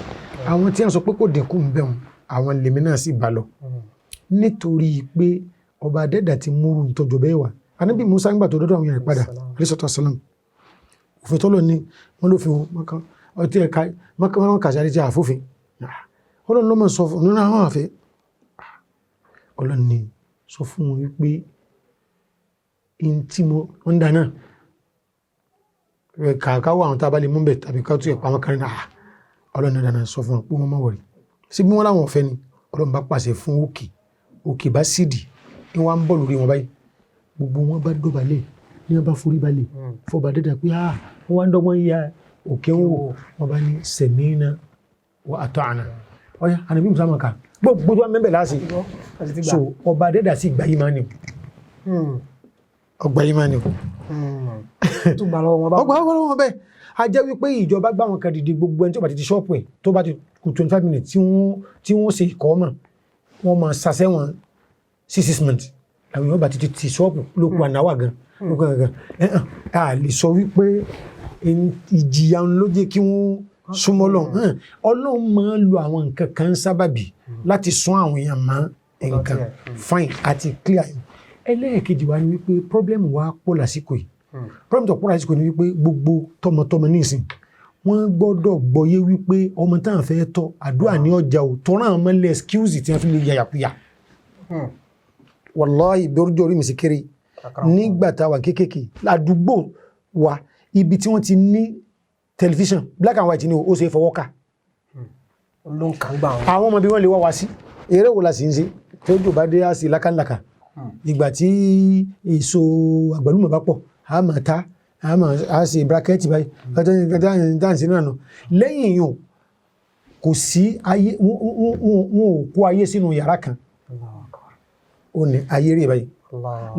Speaker 3: Àwọn tí wọ́n sọ pé kò dínkù ń bẹ wọn, àwọn lèmi náà sì bá lọ, nítorí pé ọba adẹ́dà ti múrù ntọ́jọ́ bẹ́ẹ̀ wá. Anábì Musa ń gbà tó dọ́dọ̀ àwọn èèyàn padà, alayhi salam, òfin tọ́lọ̀ ni wọ́n ló fi wọn ọtí ẹ̀ka wọn kà sí àdéjì àfófin. Ọlọ́run ló mọ̀ sọ fún nínú àwọn àfẹ́. Ọlọ́run ni sọ fún wọn wípé in tí mo ń dáná kàkà wà àwọn tá a bá lè mú bẹ̀ tàbí ká tún ẹ̀pà wọn kan náà. Ọlọ́run náà dáná sọ fún wọn pé wọ́n má wọ̀rí sí bí wọ́n láwọn ọ̀fẹ́ ni. Ọlọ́run bá pàṣẹ fún òkè, òkè bá sídì ní wọ́n á ń bọ̀ lórí wọn báyìí. Gbogbo wọn bá dọ̀bálẹ̀ ní wọn bá forí balẹ̀ fọba dẹ́dà pé ah, wọ́n wá ń dọ́gbọ́n ya òkè ń wò. Wọ́n bá ní sẹ̀mínà wa ata'na. Ọ̀yá ànàbí musa mọ̀ ká gbogbo tó wà mẹ́bẹ̀ láàṣì. So ọba dẹ́dà sí ìgbà yìí máa ní ọgbà yìí máa ní ọgbà wọn bẹ́ẹ̀. A jẹ́ wípé ìjọba gbá wọn kan dìde, gbogbo ẹni tí ó bá ti ti ṣọ́ọ̀pù ẹ̀ tó bá ti kù 25 minutes tí wọ́n ṣe ìkọ́ mọ̀, wọ́n máa ṣàṣẹ́ wọn sí 6 months. Àwọn èèyàn bá ti ti ṣọ́ọ̀pù ló kù ànáwà gan ló kù gan. A lè sọ wípé ìjìyà ló jẹ́ kí wọ́n súnmọ́ Ọlọ́run. Ọlọ́run máa ń lo àwọn nǹkan kan sábàbí láti sún àwọn èèyàn mọ́ nǹkan. Fine, àti clear. Ẹlẹ́ẹ̀kejì wa ni wípé problem wa pọ̀ lásìkò yìí. Problem tó pọ̀ lásìkò ni wípé gbogbo tọmọtọmọ nísìn, wọ́n gbọ́dọ̀ gbọ́yé wípé ọmọ táwọn fẹ́ tọ́, àdúrà ní ọjà ò tọ́ra àwọn ọmọ lẹ́ excuse tí wọ́n fi lè yàyàkuyà. Wàláhì, bí orújọ́ orí mi sì kéré nígbà tá a wà kéékèèké, àdúgbò wa, ibi tí wọ́n ti ní tẹlifíṣàn black and white ni ó ṣe fọwọ́ kà.
Speaker 2: Ló ń kàn gbà wọn.
Speaker 3: Àwọn ọmọ bí wọ́n lè wá wá sí eré wo la sì ń ṣe tó jò bá dé á sí lákàlàkà. Ìgbà tí èso àgbálùmọ̀ bá pọ̀, a máa ta, a máa a ṣe bracket báyìí dáǹsì náà nù. Lẹ́yìn yìí kò sí ayé. Wọn ò kó ayé sínú yàrá kan, ó ní ayé rí báyìí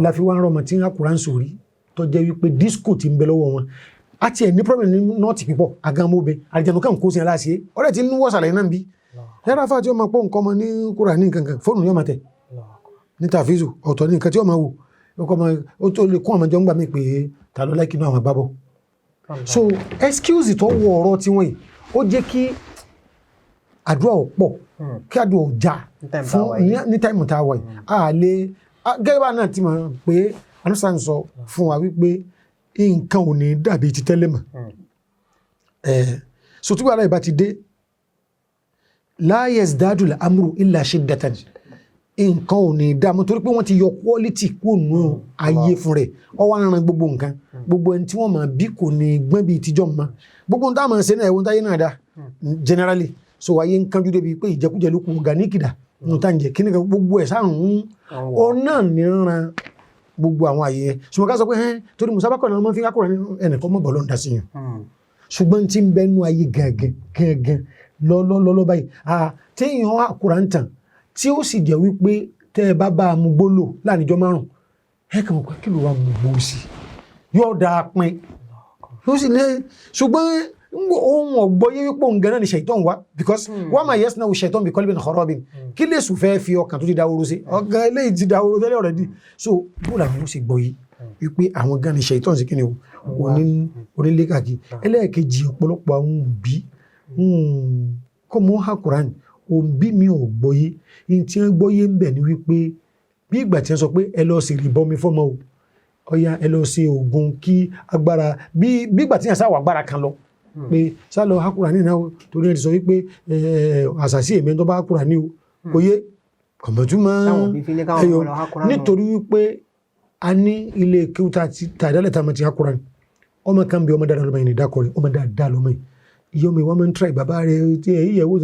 Speaker 3: la fi wá ń rọmọ tí ń kúrò ń sòrí tó jẹ́ wípé disco ti ń bẹ lọ́wọ́ wọn. A tiẹ̀ ní problem ní nọ́ọ̀tì pípọ̀ agamóbe àlìjẹ̀nù kan kó sí ẹ láṣẹ ọ̀rẹ́ tí ń wọ́sàlẹ̀ náà ń bí ẹ̀rọ afá tí ó máa pọ̀ nǹkan ọmọ ní kúrò ní nǹkan kan, fóònù yóò máa tẹ̀ ní tàfíìsù, ọ̀tọ̀ ní nǹkan tí ó máa wò ọkọ̀ ọmọ ó tó lè kún ọmọ jọ ń gbà mí pé ta ló láìkí inú àwọn àgbábọ̀. So excuse tó wọ ọ̀rọ̀ tiwọn yìí, ó jẹ́ kí àdúrà ò pọ̀, kí àdúrà ò já fún ní time tá a wà yìí. A lè gẹ́gẹ́ bá náà ti mọ̀ pé anusa ń sọ fún wa wípé nǹkan ò ní dàbí ti tẹ́lẹ̀ mọ́. So tí wàhálà ìbá ti dé, la yazdadu al-amru illa shiddatan, nǹkan ò ní dààmú torí pé wọ́n ti yọ quality kúrò nù ayé fún rẹ̀. Ọ wá ń ran gbogbo nǹkan, gbogbo ẹni tí wọ́n máa bí kò ní gbọ́n bíi tíjọ́ mọ́. Gbogbo ohun tá a máa ṣe náà, ẹ̀wọ̀n táyé náà dá generally. So ayé ń kánjú débi pé ìjẹkújẹ ló kù, organic dà nù tá ń jẹ kíní kan, gbogbo ẹ̀ sáà ń ọ náà ní ran gbogbo àwọn àyè yẹn. Ṣùgbọ́n ká sọ pé ẹ́n torí musabakọ̀ náà máa fi kákùrọ̀ ẹnìkan mọ̀ bọ̀ ló ń da sí yẹn. Ṣùgbọ́n tí ń bẹnu ayé gangan gangan lọ́lọ́lọ́lọ́ báyìí, téèyàn àkùrà ń tàn tí ó sì jẹ́ wípé tẹ́ ẹ bá bá a mú gbólò láàrin ijọ́ 5, ẹ kàn wọ́n pé kí ló wà mú gbó sí yóò dáa pin yóò sì ní. Ṣùgbọ́n ohun ọ̀gbọ́yé wípé òun gan-an ni ṣètọ́n wá, because wọ́n máa yẹ́sìn náà ṣètọ́n bí kọ́líbìn kharabin. Kí lè sùn fẹ́ fi ọkàn tó ti dahoro sí ọ̀gá eléyìí ti dahoro tẹ́lẹ̀ already. So bó làwọn ó sì gbọ́yé wípé àwọn gan ni ṣètọ́n sí kíni o onílé káàkiri. Ẹlẹ́ẹ̀kejì, ọ̀pọ̀lọpọ̀ àwọn òbí kọ́ mọ́ ha Quran, òbí mi ò gbọ́yé. Ní tí wọ́n gbọ́yé ń bẹ̀ ni wípé bí ìgbà tí wọ́n sọ pé ẹ lọ sí ìrìbọmi fọ́mọ o, ọya ẹ lọ sí oògùn kí agbára bí ìgbà tí wọ́n sáwà agbára kan lọ. Pé sálọ hákùrà ní ìnáwó torí ẹ ti sọ wípé àṣàṣì èmi tó bá hákùrà ní o kò yé kọ̀mọ̀túmọ̀
Speaker 2: Táwọn òbí fi ní káwọn
Speaker 3: ẹyọ
Speaker 2: ọmọ lọ há Kùránì.
Speaker 3: Nítorí wípé a ní ilé kéwú tá a dálẹ̀ tá a máa ti hákùrà ní ọmọ kan bí ọmọ dáadáa lọ́mọ yìí ní ìdákọ̀ rẹ̀, ọmọ dáadáa lọ́mọ yìí, ìyá ọmọ ìwà máa ń tíra bàbá rẹ̀ tí ẹ̀ yíyẹ̀wò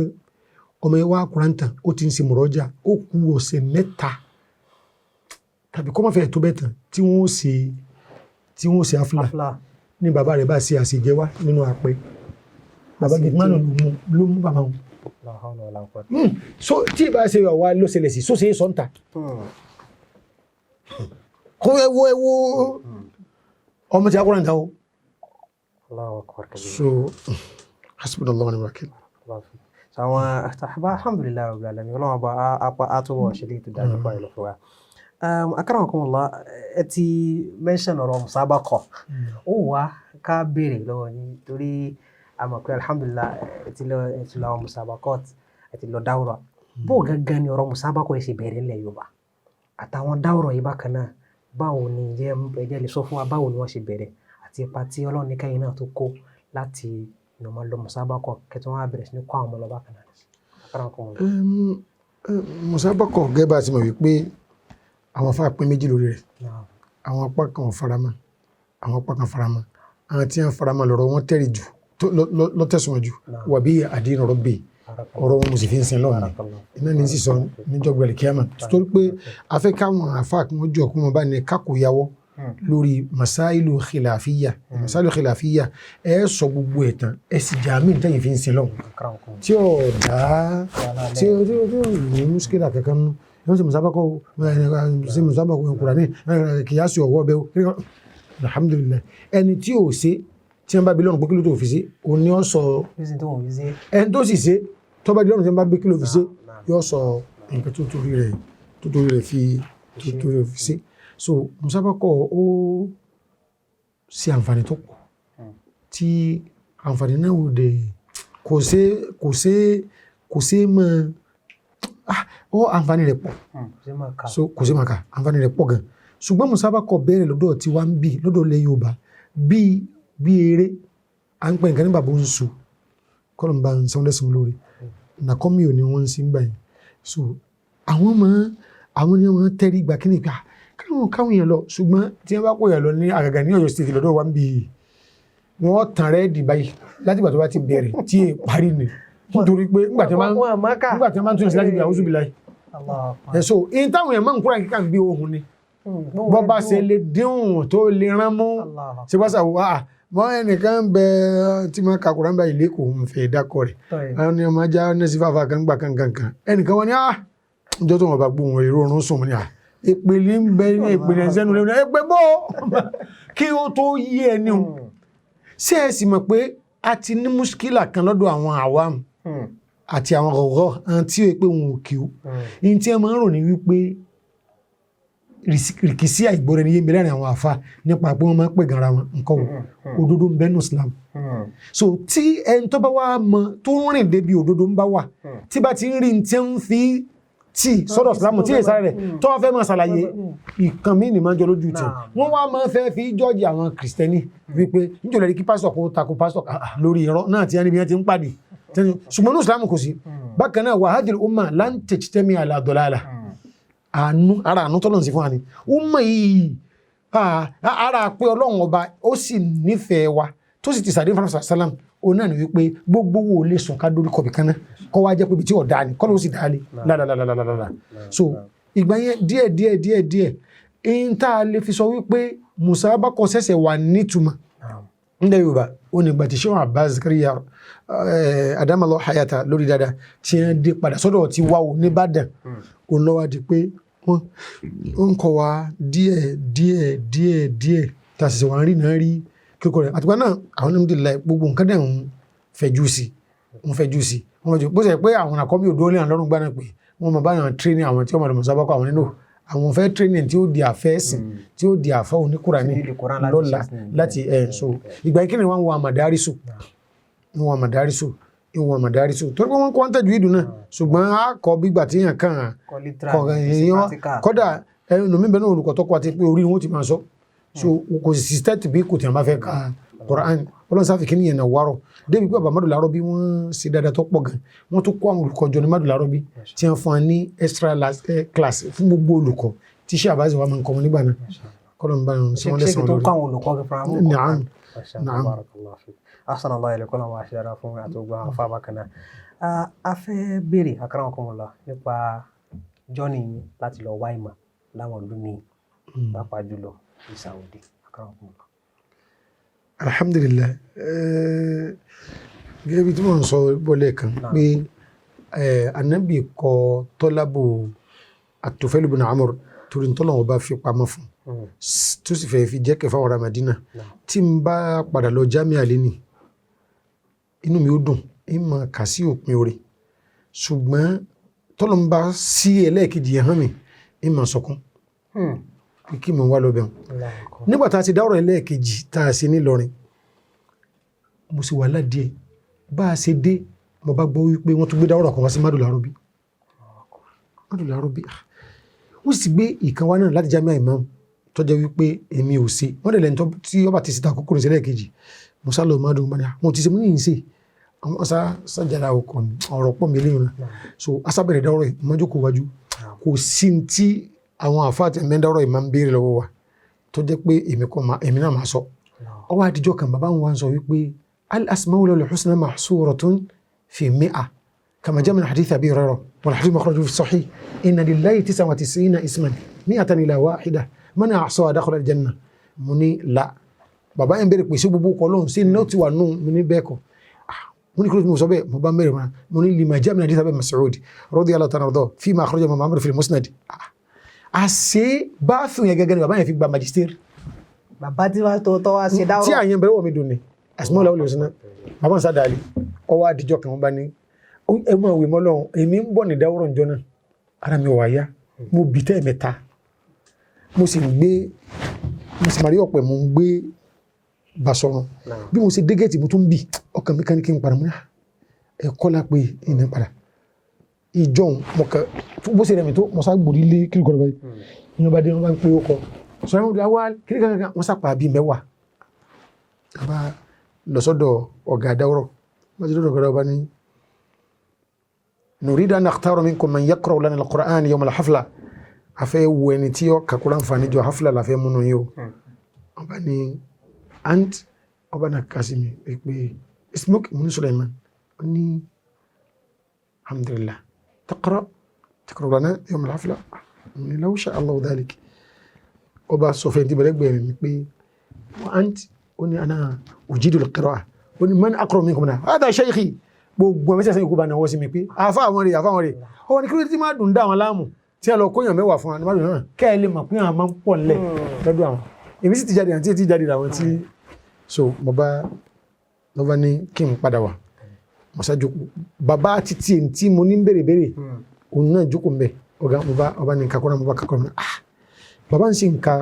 Speaker 3: ọmọ yìí wá Kùránì tán, ó ti ń ṣe mọ̀rọ́jà, ó ku ọ̀sẹ̀ 3 tàbí kọ́ máa fẹ́ tó bẹ́ẹ̀ tán tí wọ́n ṣe afúlà
Speaker 2: Afla.
Speaker 3: Ní bàbá rẹ̀ bá ṣe àṣejẹ wá nínú àpẹ bàbá
Speaker 2: Àṣejẹ.
Speaker 3: Gidmanu ló mú bàbá wọn.
Speaker 2: La hawla wala quwwata.
Speaker 3: So tí ì bá ṣe wà ló ṣẹlẹ̀ sí, so ṣe é sọ́ńtà kó ẹ wo ẹ wo ọmọ tí a kúrò níta o.
Speaker 2: Allahu akbar kabir.
Speaker 3: So hasbunallahu wa ni'mal wakil.
Speaker 2: So àwọn àtàbà, alhamdulillahi rabbil alamin, ọlọ́run ọba apá àtúbọ̀ ṣe lè tó dájú fún àìlọ́ fún wa. Akramakumullah, ẹ ti mention ọ̀rọ̀ musabaqa, ó wá ká béèrè lọ́wọ́ yín torí a mọ̀ pé alhamdulillah ẹ ti lọ àwọn musabaqat, ẹ ti lọ dáwùrọ̀. Bó gangan ni ọ̀rọ̀ musabaqa yìí ṣe bẹ̀rẹ̀ nílẹ̀ Yorùbá àtàwọn dáwùrọ̀ yìí bákan náà, báwo ni ǹjẹ́ ẹ jẹ́ lè sọ fún wa báwo ni wọ́n ṣe bẹ̀rẹ̀ àti ipa tí Ọlọ́run ní kẹ́yìn náà tó kó láti ìnàmọ́ lọ musabaqa kẹtọ́ wọn á bẹ̀rẹ̀ sí ní kó àwọn ọmọ lọ bákan náà? Akramakumullah.
Speaker 3: Musabaqa, gẹ́gẹ́ bá a ti mọ̀ wípé àwọn afá pín méjì lórí rẹ̀. Àwọn apá kan ò faramọ́, àwọn apá kan faramọ́. Àwọn tí wọ́n faramọ́ lọ́rọ̀ wọn tẹ̀rì jù lọ́tẹ̀sùn jù wà bí àdínà rọ́bì ọ̀rọ̀ wọn mo sì fi ń sin lọ́wọ́ mi iná ní sísọ níjọ́ gbẹ̀lẹ̀ kíámà, torí pé afẹ́ káwọn àfa kí wọ́n jọ kí wọ́n bá ní kákòyàwó lórí masailu khilafiyya. Masailu khilafiyya, ẹ sọ gbogbo ẹ̀ tán, ẹ sì jà mí nítẹ̀yìn fi ń sin lọ́wọ́ tí ò dá tí ò ní muskila kankan nù. Ẹ ṣe musabakọ ṣe musabakọ Kùránì kìyàsí ọwọ́ bẹ́ẹ̀ o. Alhamdulillahi, ẹni tí ò ṣe, tí wọ́n bá bi lọ́rùn pé kí ló tó fi ṣe, òun ni ó sọ. Ẹni tó sì ṣe, tó bá di lọ́rùn tí wọ́n bá bí kí ló fi ṣe, yóò sọ nǹkan tó torí rẹ̀ fi ṣe. So musabakọ ó ṣe àǹfààní tó pọ̀, tí àǹfààní náà ò dé kò ṣe mọ́ ó, àǹfààní rẹ̀ pọ̀. So kò ṣe máa kà, àǹfààní rẹ̀ pọ̀ gan. Ṣùgbọ́n musabakọ bẹ̀rẹ̀ lọ́dọ̀ tí wàá ń bì lọ́dọ̀ ilẹ̀ Yorùbá bí eré à ń pè nǹkan ní bàbá oṣù kọ́lọ̀ ń bá ń sanwó lẹ́sìn lórí nàkọ́mí ò ní wọ́n ń sí gbà yẹn. So àwọn mọ̀ àwọn ni wọ́n tẹ́rí gbà kí ni gbà káwọn yẹn lọ. Ṣùgbọ́n tí wọ́n bá kó yẹn lọ ní àgàgà ní Ọ̀yọ́ State lọ́dọ̀ wa ń bì, wọ́n tàn rẹ́ dì báyìí láti ìgbà tó bá ti bẹ̀rẹ̀ tí è parí ni, nítorí pé nígbà tí wọ́n máa ń tún sí láti gbà oṣù bíláì ẹ̀. So in táwọn yẹn máa ń kúrò kíkà bí ohun ni bọ́ bá ṣe lè dín tó lè rán mú ṣe bá ṣàwọ́ à wọ́n. Ẹnìkan bẹ tí wọ́n ka Kùránì báyìí lẹ́kọ̀ọ́ ń fẹ́ dákọ̀ rẹ̀, àwọn ni ọmọ ajá ní sí fàfà kan gbà kan kan. Ẹnìkan wọn ni ah, ìjọ tó wọn bá gbóhùn èrò oorun sùn ní à ìpele ń bẹ ní ìpele ẹsẹ̀nu lẹ́nu ẹgbẹ́ bọ́ kí ó tó yí ẹni o. Ṣé ẹ sì mọ̀ pé a ti ní muskila kan lọ́dọ̀ àwọn àwam àti àwọn ọ̀rọ̀ àwọn tí ó pé wọn ò kí ó ní tí ẹ máa ń rò ní wípé rìkísí àìgbọ́ra ẹni yé mi láàrin àwọn àfa nípa pé wọ́n máa ń pè gan ara wọn nǹkan wò òdodo ń bẹ́nu Islam. So tí ẹni tó bá wá mọ tó ń rìn débi òdodo ń bá wà, tí bá ti ń rí tí ń fi tí sọ́dọ̀ Islam tí èsà rẹ̀ tó wá fẹ́ máa ṣàlàyé ìkan mí ní máa ń jọ lójú tì, wọ́n wá máa fẹ́ fi jọ́ọ̀jì àwọn Kìrìsìtẹ́nì wípé níjọ́ lẹ́rí kí pásítọ̀ kó tako pásítọ̀ lórí irọ́ náà tí ẹni bí wọ́n ti ń pàdé. Ṣùgbọ́n ní Islam kò sí bákan náà. Wa hadhihi al-umma lan tajtami ala dalalah. Àánú ara àánú tọ́lọ̀ sí fún wa ni umma yìí, ara pé Ọlọ́run ọba ó sì nífẹ̀ẹ́ wa tó sì ti sàdé fún sàlám, òun náà ni wípé gbogbo wo lè sùn ká dórí kọ̀bì kan náà kọ́ wá jẹ́ pé ibi tí ọ̀dà ni kọ́ ló sì dáa lé lálálálálálá. So ìgbà yẹn díẹ̀ díẹ̀ díẹ̀ díẹ̀ in tá a lè fi sọ wípé musabakọ ṣẹ̀ṣẹ̀ wà nítumọ̀ nílẹ̀ Yorùbá, ó ní ìgbà tí Sheikh Abbas Zakariya adamalọ hayata lórí dáadáa tí wọ́n dé padà sọ́dọ̀ tí wá o nìbàdàn, òun lọ́wọ́ di pé wọ́n ń kọ́ wa díẹ̀ díẹ̀ díẹ̀ díẹ̀ tá a sì wà ń rí náà rí kíkọ rẹ̀. Àtìgbà náà àwọn onímọ̀dé gbogbo nǹkan dẹ̀ ń fẹ̀jú sí, ń fẹ̀jú sí, wọ́n fẹ̀jú bó ṣe pé àwọn àkọ́bí òdó ní àlọ́run gbá náà pé wọ́n mọ̀ báyọ̀ tírénì àwọn tí wọ́n mọ̀ lọ́mọ sábàkọ́ àwọn nínú àwọn fẹ́ tírénì tí ó di àfẹ́sìn tí ó di àfẹ́ oníkùránì lọ́la láti ẹ̀. So ìgbà yìí kí ni wọ́n wọ àmàdárísù, wọ́n àmàdárísù, ìwọ̀n àmàdárísù, torí pé wọ́n kọ́ ń tẹ̀jú ìdùn náà. Ṣùgbọ́n a kọ́ bígbà tí èèyàn kàn án kọ́ èèyàn kọ́dà ẹnu mi bẹ́ẹ̀ náà olùkọ́ tó kọ́ àti pé orí wọn ti máa sọ. So kò sì stẹ́ẹ̀tì bí kò tí wọ́n bá fẹ́ ka Quran Ọlọ́run sáfì kí nìyẹn náà wárọ̀ débi pé bàbá Madu Larọ́bí wọ́n ṣe dáadáa tó pọ̀ gan. Wọ́n tún kó àwọn olùkọ́ jọ ní Madu Larọ́bí tí wọ́n fún wa ní extra class fún gbogbo olùkọ́ tí iṣẹ́ àbáṣe wa máa ń kọ́ wọn nígbà náà. Kọ́lọ̀ ń bá wọn sí wọn
Speaker 2: ṣé
Speaker 3: lẹ́sàn-án
Speaker 2: tó
Speaker 3: lórí.
Speaker 2: kọ́ àwọn olùkọ́ fúnra wọn?
Speaker 3: Naam.
Speaker 2: Masha Allah,
Speaker 3: Naam.
Speaker 2: barakallahu fik. Ahsanallahu ilaykum, wa ṣe fún àtògbà àwọn afá bákan náà. A fẹ́ béèrè, akramakumullah, nípa journey yín láti lọ wá ìmọ̀ láwọn ìlú míì, pàápàá jùlọ ní Saudi. Akramakumullah.
Speaker 3: Alhamdulillah, gẹ́gẹ́ bí tí mò ń sọ bọ́ lẹ́ẹ̀kan pé anabi kọ tọ́lábù At-Tufail ibn Amr torí ntọ́lọ́wọ́ bá fi pamọ́ fún tó sì fẹ́ fi jẹ́ kẹfà ọ̀rọ̀ Madina. Tí n bá padà lọ Jamia lẹ́ni, inú mi ó dùn, ń máa kà sí òpin oore, ṣùgbọ́n tọ́lọ́ ń bá sí ẹlẹ́ẹ̀kejì yẹn hàn mí, ń máa sọkún pé kí mò ń wá lọ bẹ̀rù. Nígbà tá a ti dáwọ̀rọ̀ ẹlẹ́ẹ̀kejì tá a ṣe nílọrin, mo sì wà ládìẹ bá a ṣe dé, mo bá gbọ́ wípé wọ́n tún gbé dáwọ̀rọ̀ kan wá sí Madu Larọ́bí. Madu Larọ́bí, ah, wọ́n sì gbé ìkan wá náà láti Jamia Imam tó jẹ́ wípé èmi ò ṣe. Wọ́n dẹ̀ lẹ́ni tí ọba ti ṣe àkókò ní ẹlẹ́ẹ̀kejì. Mo sá lọ Madu bá ní àwọn ti ṣe, mo ní ìṣe àwọn sá sájàrà ọkọ̀ mi, ọ̀rọ̀ pọ̀ mi léyìn náà. So asábẹ̀rẹ̀ dáwọ̀rọ̀ yìí, mo jókòó wájú. Kò sí ní tí àwọn àfáà tí ẹ̀mẹ́ dáwọ̀rọ̀ yìí máa ń béèrè lọ́wọ́ wa tó jẹ́ pé èmi kọ́ ma èmi náà máa sọ. Ọwọ́ àdìjọ́ kan, bàbá wọn wá ń sọ wípé al-asmaul husna mahsuratun fi mi'a kama jaa min hadith Abi Hurairah wal hadith makhraju fi sahih, inna lillahi tis'a wa tis'ina isman mi'atan ila wahida man ahsaha dakhala al-janna. Mo ní la bàbá yẹn béèrè pé sí gbogbo kọ lóhùn sí ní ó ti wà nù. Mo ní bẹ́ẹ̀ kọ́. Mo ní kí ló ti mo sọ bẹ́ẹ̀? Mo bá mẹ́rin mọ́ra, mo ní lima jaa min hadith Abi Mas'ud radiyallahu ta'ala anhu fima akhrajahu Imam Ahmad fi al-Musnad. Àṣé báàfin yẹn gẹ́gẹ́ ni bàbá yẹn fi gba magister.
Speaker 2: Bàbá tí wàá tó tọ́ wá ṣe dáwọ́.
Speaker 3: Tí àyẹn bẹ̀rẹ̀ wọ̀ mí dùn ni àsìmọ́ làwọn olùsìn náà bàbá ń sádàálì. Ọwọ́ àdìjọ kan, wọ́n bá ní ẹ mọ̀ òwe mọ́ lọ́hùn, èmi ń bọ̀ ní dáwọ́rọ̀ ǹjọ́ náà, ara mi wà yá, mo bì tẹ́ mẹ́ta, mo sì ń gbé, mo sì máa rí ọ̀pẹ̀, mo ń gbé Basọ̀run. Bí mo ṣe dé gẹ̀ẹ́tì, mo tún bì, ọkàn mi kan ní kí n padà. Mo ní ẹ̀kọ́ la pé ìní padà ìjọun mo kẹ bó ṣe rẹ̀ mi tó, mo sá gbòrí lé kí n kọ́ lọ báyìí. Ìyẹn bá dé, wọn bá ń pè ó kọ sọ̀rọ̀ wọn wá kí kankan, wọ́n sàpà bíi 10 bá lọ sọ́dọ̀ ọ̀gá dáwọ́rọ̀. Wọ́n ti dọ́dọ̀ ọ̀gá dáwọ́rọ̀, bá ní nuridu an nakhtara minkum man yaqra'u lana al-Qur'an yawm al-hafla, afẹ́ wo ẹni tí ó kakura nfààní jọ hafla la fẹ́ múnú yìí o. Ọba ní ant ọba náà kásí mi pé ismuk? Mo ní Suleiman. Ó ní alhamdulillah, taqra lana yawm al-hafla? Mo ní law sha Allahu dhalik. Ọba sọ fẹ́ tí bẹ̀rẹ̀ gbẹ̀rẹ̀ mi pé wa ant? Ó ní ana ujidu al-qira'a. Ó ní man aqra'u minkum náà hada shaykhi. Gbogbo ẹ̀mẹ́sẹ̀ sẹ́yìn kó bá náwó sí mi pé àfa àwọn rè, àfa àwọn rè. Ọwọ́ ní kí ló dé tí máa dùn dá àwọn láàmú tí a lọ kóyàn 10 fún wa ní má dùn náà, kẹ́ ẹ lè mọ̀ pé àwọn máa ń pọ̀ ńlẹ̀ lọ́dọ̀ àwọn. Èmi sì ti jáde àti ti jáde làwọn tí so mo bá lọ́ bá ní kí n padà wá. Mo sá jókòó, bàbá títí ẹ̀ tí mo ní ń béèrè béèrè, òun náà jókòó mbẹ. Ọ̀gá mo bá ọba ní nǹkan kọ́ra, mo bá kakọ́ra mo. Ah, bàbá ń sì nǹka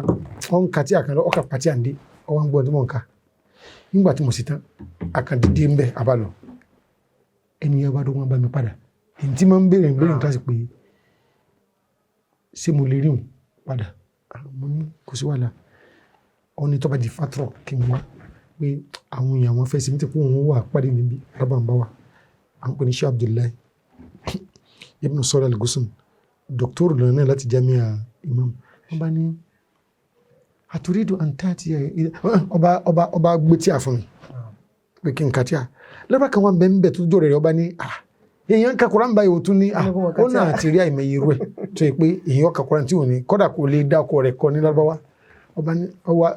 Speaker 3: ọ̀ ń ka tí àkàndọ́ ọkà pàtí àǹdí ọwọ́ ń gbọ́ tí mò ń ka. Nígbà tí mo sì tán, àkàndídé ń bẹ abalọ ẹni yẹn bá dún wọn bá mi padà. Èyí tí máa ń béèrè ń béèrè nǹkan sí pé ṣé mo lè rí òun padà. Mo ní kò sí wàhálà. Ọ ní tó bá di fatrọ kí n wá pé àwọn èèyàn wọn fẹ́ sí mi tí kò wọ́n wà pàdé níbi rábà ń bá wa. À ń pè ní Sheikh Abdullahi Ibn Sọ́lá Al-Ghusn, dọ́kítọ́rù lọ́nà náà láti Jamia Imam. Wọ́n bá ní àtúrídù àǹtàtì ọba gbé tí a fún mi pé kí n kà tí a lọ́ba kan wà bẹ́ẹ̀ bẹ́ẹ̀ tó jọ rẹ̀. Ọba ní ah, èèyàn ń ka Kùránì báyìí, ó tún ní ah, ó náà ti rí àìmọye irú ẹ̀ tó yẹ pé èèyàn ka Kùránì tí ò ní kọ́dà kò lè dá ọkọ rẹ̀ kọ ní Lárúbáwá. Ọba ní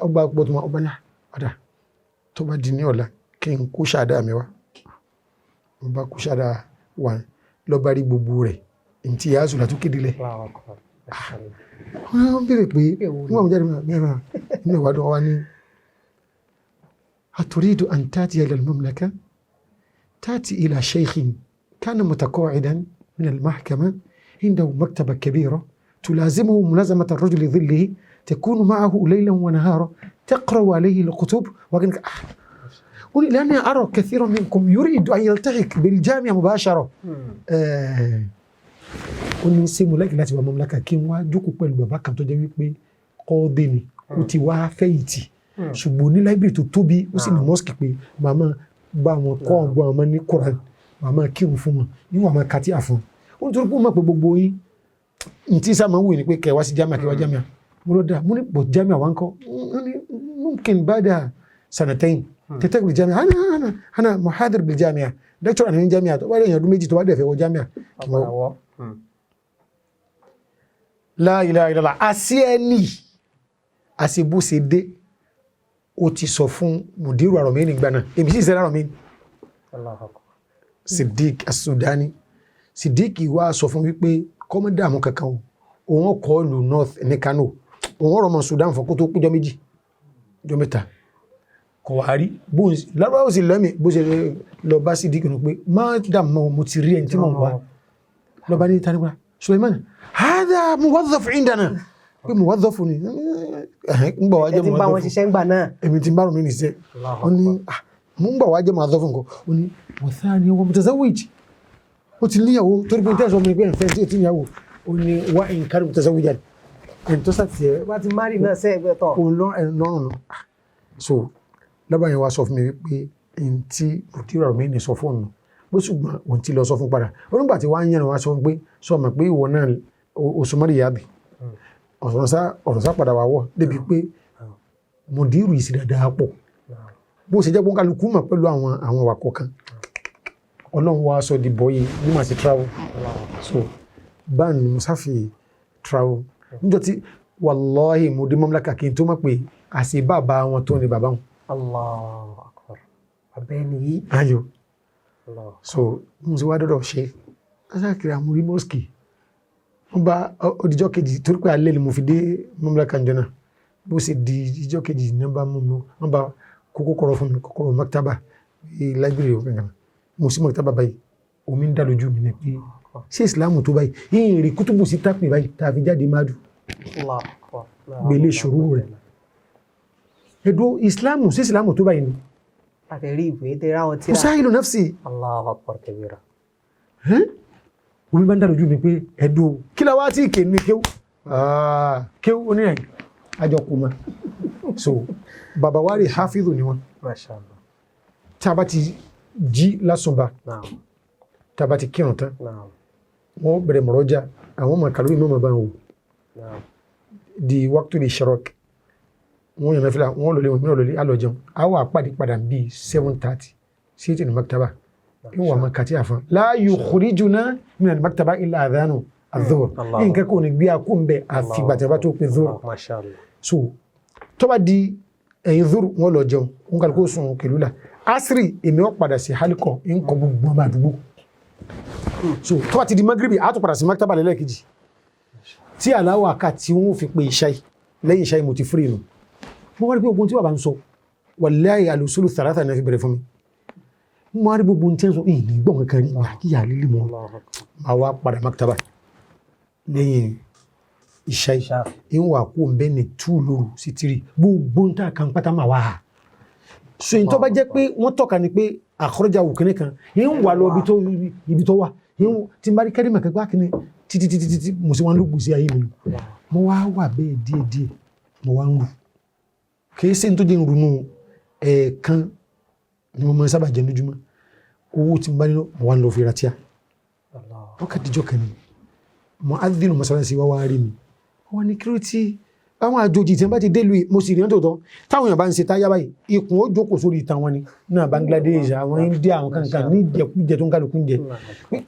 Speaker 3: ọba gbọ́dọ̀ ọba ní ọ̀dà tó bá di ní ọ̀la kí n kó ṣáàdá mi wá. Mo bá kó ṣáàdá wà lọ́ba rí gbogbo rẹ̀ ntí yà á sùn látó kéde lẹ̀. Wọ́n béèrè pé wọ́n àwọn jáde mẹ́rin nínú ìwádìí wọn wá ní aturidu an tati ila al-mamlaka tati ila shaykhin kana mutaqa'idan min al-mahkama indahu maktaba kabira تلازمه ملازمة الرجل ظله تكون معه ليلا ونهارا تقرأ عليه الكتب. لأني أرى كثيرا منكم يريد أن يلتحق بالجامعة مباشرة. Ó ní ṣé mo like láti wá mamlaka kí n wá jókòó pẹ̀lú bàbá kan tó jẹ́ wípé kọ́ọ́dé ni, ó ti wá fẹ̀yìntì. Ṣùgbọ́n ní library tó tóbi, ó sì ní mosque pé màmá bá wọn kọ́ ọgbọ́n àwọn ní Quran, màmá kírun fún wọn, níwọ̀n àmà katíà fún wọn. Ó ní torí pé ó mọ̀ pé gbogbo yín ntí sáà máa ń wù ní pé kẹwàá sí jamia, kẹwàá jamia. Mo lọ dáa, mo ní bọ̀ jamia wa ń kọ́. Ó ní mumkin bada sanatayn tẹ́tẹ́ jamia, ana ana ana muhadir bil jamia, lecturer ní jamia, tó bá dẹ̀ yàn ọdún 2 tó bá dẹ̀ fẹ́ wọ jamia.
Speaker 2: Àwọ̀.
Speaker 3: La ilaha illallah. Àṣì ẹni àṣì bó ṣe dé, ó ti sọ fún mùdírù àrọ̀mí nígbà náà, èmi sì sẹ́rẹ̀ àrọ̀mí.
Speaker 2: Allahu akbar.
Speaker 3: Siddiq As-Sudani, Siddiq wá sọ fún wípé kọ́mọ́ dààmú kankan o, òun ọkọ̀ ìlú north ní Kano, òun ọ̀rọ̀ mọ̀ Sudan fún kó tó péjọ 2 jọ 3 kọ̀ wá rí bóun lárúbáwò sì lẹ́mì bó ṣe lọ bá Siddiq nù pé má dààmú mọ́, mo ti rí ẹni tí mò ń wá. Lọ́ba ní taniwa Suleiman hadha muwadhaf indana, pé muwadhaf ni ń gbà wá
Speaker 2: Ẹ
Speaker 3: jẹ́
Speaker 2: ti ń bá wọn
Speaker 3: muwadhaf.
Speaker 2: ṣiṣẹ́ ńgbà náà.
Speaker 3: Èmi ti ń bá rùn mí nìṣẹ́.
Speaker 2: Allahu
Speaker 3: Ó ní ah, mo ń gbà wá jẹ́ muwadhaf nǹkan. Ó ní wọ́n wọ́n mutazawwij, ó ti níyàwó, torí pé tẹ́sán mi pé ẹ̀fẹ́ tí ó ti níyàwó. Ó ní wá nǹkan mutazawwijan ẹni tó sàtì ẹ̀.
Speaker 2: Wọ́n ti márì náà sẹ́ ẹgbẹ́ tọ̀.
Speaker 3: Òun lọ́rùn nù. So lọ́ba yẹn wá sọ fún mi wípé n tí mùdírù àrùn mi ní sọ fóònù bó, ṣùgbọ́n òun ti lọ sọ fún padà. Ó nígbà tí wàá ń yẹn wá sọ fún pé sọ ma pé ìwọ náà oṣù mọ́rì yá bì ọ̀rọ̀ sá padà wà wọ̀ débi pé mùdírù yìí sì dáadáa pọ̀, bó ṣe jẹ́ pé kálukú mọ̀ pẹ̀lú àwọn ìwà kọ̀ọ̀kan. Ọlọ́run wá sọ di bọ́yì ní màá ti travel. So báà ni mo sáfì travel níjọ́ tí wàláhì mo dé mamlaka kí n tó mọ̀ pé àṣẹ bàbá wọn tó ní bàbá wọn.
Speaker 2: Allahu akbar. Abẹ́ nìyí.
Speaker 3: Ayò.
Speaker 2: Allah.
Speaker 3: So mo ti wá dọ́dọ̀ ṣe aṣáàkiri àmúrí mosque, wọ́n bá odijọ́ kejì, torí pé alẹ́ ni mo fi dé mamlaka njọ́ náà. Bó ṣe di ijọ́ kejì ní wọ́n bá mú mi, wọ́n bá kó kọ́kọ́rọ́ fún mi, kọ́kọ́rọ́ maktaba, library kankan. Mo sì maktaba báyìí, omi ń dà lójú mi ní pé ṣé ìsìlámù tó báyìí yìí rí kútùbù sí tápì báyìí tá a fi jáde máàdù.
Speaker 2: Allahu akbar.
Speaker 3: Gbélé ìṣòro rẹ̀ ẹ̀dọ́ ìsìlámù, sí ìsìlámù tó báyìí ni.
Speaker 2: Àti rí ìwé tẹ ráwọn tíra.
Speaker 3: Usahilu nafsi.
Speaker 2: Allahu akbar kabira.
Speaker 3: Omi bá ń dà lójú mi pé ẹ̀dọ́ kí la wá tí kè ní kéwú kéwú onírìn àjọ kò mọ́. So bàbá wa rí hafizu ni wọn.
Speaker 2: Masha Allah.
Speaker 3: Tí a bá ti jí lásùnba,
Speaker 2: Naam.
Speaker 3: tí a bá ti kírun tán,
Speaker 2: Naam.
Speaker 3: wọ́n bẹ̀rẹ̀ mọ̀rọ́jà, àwọn ọmọ kàlórí mọ́mọ́ bá ń wò.
Speaker 2: Naam.
Speaker 3: Di waqtu ishraq, wọ́n yàn náfìlà, wọ́n lọlé, wọn mìíràn lọlé, á lọ jẹun, á wà pàdé padà bíi 7:30 sí ètò ní maktaba, ìwọ̀n àmọ́ kàtí àfọn la yukhrijuna min al-maktaba illa adhanu adh-dhuhr.
Speaker 2: Allahu
Speaker 3: nǹkan kò ní gbé akó ń bẹ àfìgbà tí a bá tó pé dhuhr.
Speaker 2: Masha Allah.
Speaker 3: So tó bá di ẹ̀yìn dhuhr, wọ́n lọ jẹun, wọn kàlùkù sùn kìlúlà. Asiri, èmi ó padà sí halikọ ń kọ gbogbo ọmọ àdúgbò. So tó bá ti di magribi, á tún padà sí maktaba lẹ́lẹ́kejì tí aláwọ̀ àká tí wọ́n fi pe ìṣáì. Lẹ́yìn ìṣáì mo ti firi nù. Mo wá rí pé ogun tí bàbá ń sọ, wallahi al-usulu thalatha ní fi bẹ̀rẹ̀ fún mi. Mo wá rí gbogbo ohun tí ń sọ ìyìn ní gbọ̀n kankan rí kíyà lílì mọ́.
Speaker 2: Allahu akbar.
Speaker 3: Máa wá padà maktaba lẹ́yìn ìṣáì,
Speaker 2: Ìṣá.
Speaker 3: ń wà kó ń bẹ́ ní 2 lóru sí 3, gbogbo ń tà kan pátá máa wá hà. So ìyìn tó bá jẹ́ pé wọ́n tọ́ka ni pé àkọ́rọ́jà wò kíní kan ń wà lọ ibi tó wà tí n bá rí kẹ́rìmà kẹ́gbá kíní títí títí títí mo sì wá ń ló gbèsè ayé mi nù. Mo wá wà bẹ́ẹ̀ díẹ̀ díẹ̀, mo wá ń rù. Kìí ṣe ní tó jẹ́ ń runú, ẹ̀ẹ̀kan ni mo máa ń sábà jẹ lójúmọ́. Owó tí n bá nílò, mo wá ń lọ fi ra tíá.
Speaker 2: Allah.
Speaker 3: Wọ́n kà díjọ́ kan ni mu'adhdhinu mọ́sálásí wá wá rí mi, wọ́n ní kí ló tí àwọn àjòjì tí wọ́n bá ti dé lu yìí, mo sì rí wọn tòótọ́ táwọn èèyàn bá ń ṣe táyà báyìí, ikùn ó jókòó sórí ìtàn wọn ni náà Bangladesh, àwọn India, àwọn kankan ní ìjẹkújẹ tó ń kálukú ń jẹ.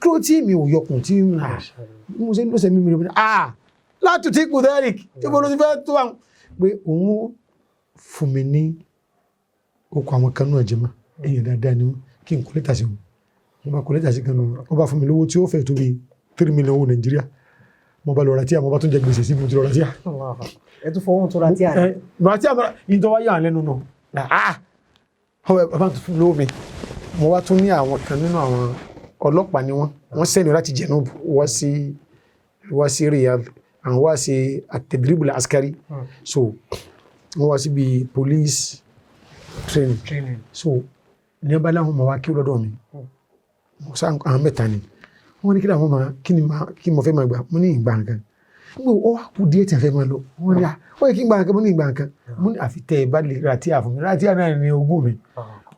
Speaker 3: Kí ló tí mi ò yọkùn tí mo ṣe lọ́sẹ̀ mímí rẹ̀ ah láti tí kù derrick tí mo lọ sí fẹ́ tó àwọn pé òun fún mi ní okò àwọn kan náà jẹ mọ́ èèyàn dáadáa ni wọ́n, kí n kó lẹ́tà sí wọn. Wọ́n bá kó lẹ́tà sí kan náà, wọ́n bá fún mi lówó tí ó fẹ́ tó bí 3 million owó Nàìjíríà. Mo bá lọ ra tíà, mo bá tún jẹ gbèsè sí mo ti lọ ra tíà.
Speaker 2: Allahu akbar. Ẹ tún fọwọ́n tó ra tíà ní.
Speaker 3: Ẹ ra tíà mọ́ra yìí tó wá yà á lẹ́nu náà, ah ọwọ́ ẹ bá tún fún lówó mi. Mo wá tún ní àwọn kan nínú àwọn ọlọ́pàá ni wọ́n sẹ́ni láti Jẹ̀núbù wá sí Riyadh, àwọn wá sí at-tadrib al-askari. So wọ́n wá síbi police training.
Speaker 2: Training.
Speaker 3: So ní ọba láwọn ọmọ wa kí lọ́dọ̀ mi, mo sá àwọn mẹ́ta ni wọ́n ní kí làwọn máa kí ni máa kí mo fẹ́ máa gbà. Mo ní ìgbà nǹkan Nígbà ó wá kú díẹ̀ tí a fẹ́ máa lọ, wọ́n ní à ó yẹ kí n gba nǹkan. Mo ní ìgbà nǹkan, mo ní àfi tẹ́ ẹ bá lè ra tíà fún mi. Ra tíà náà ní ogún mi.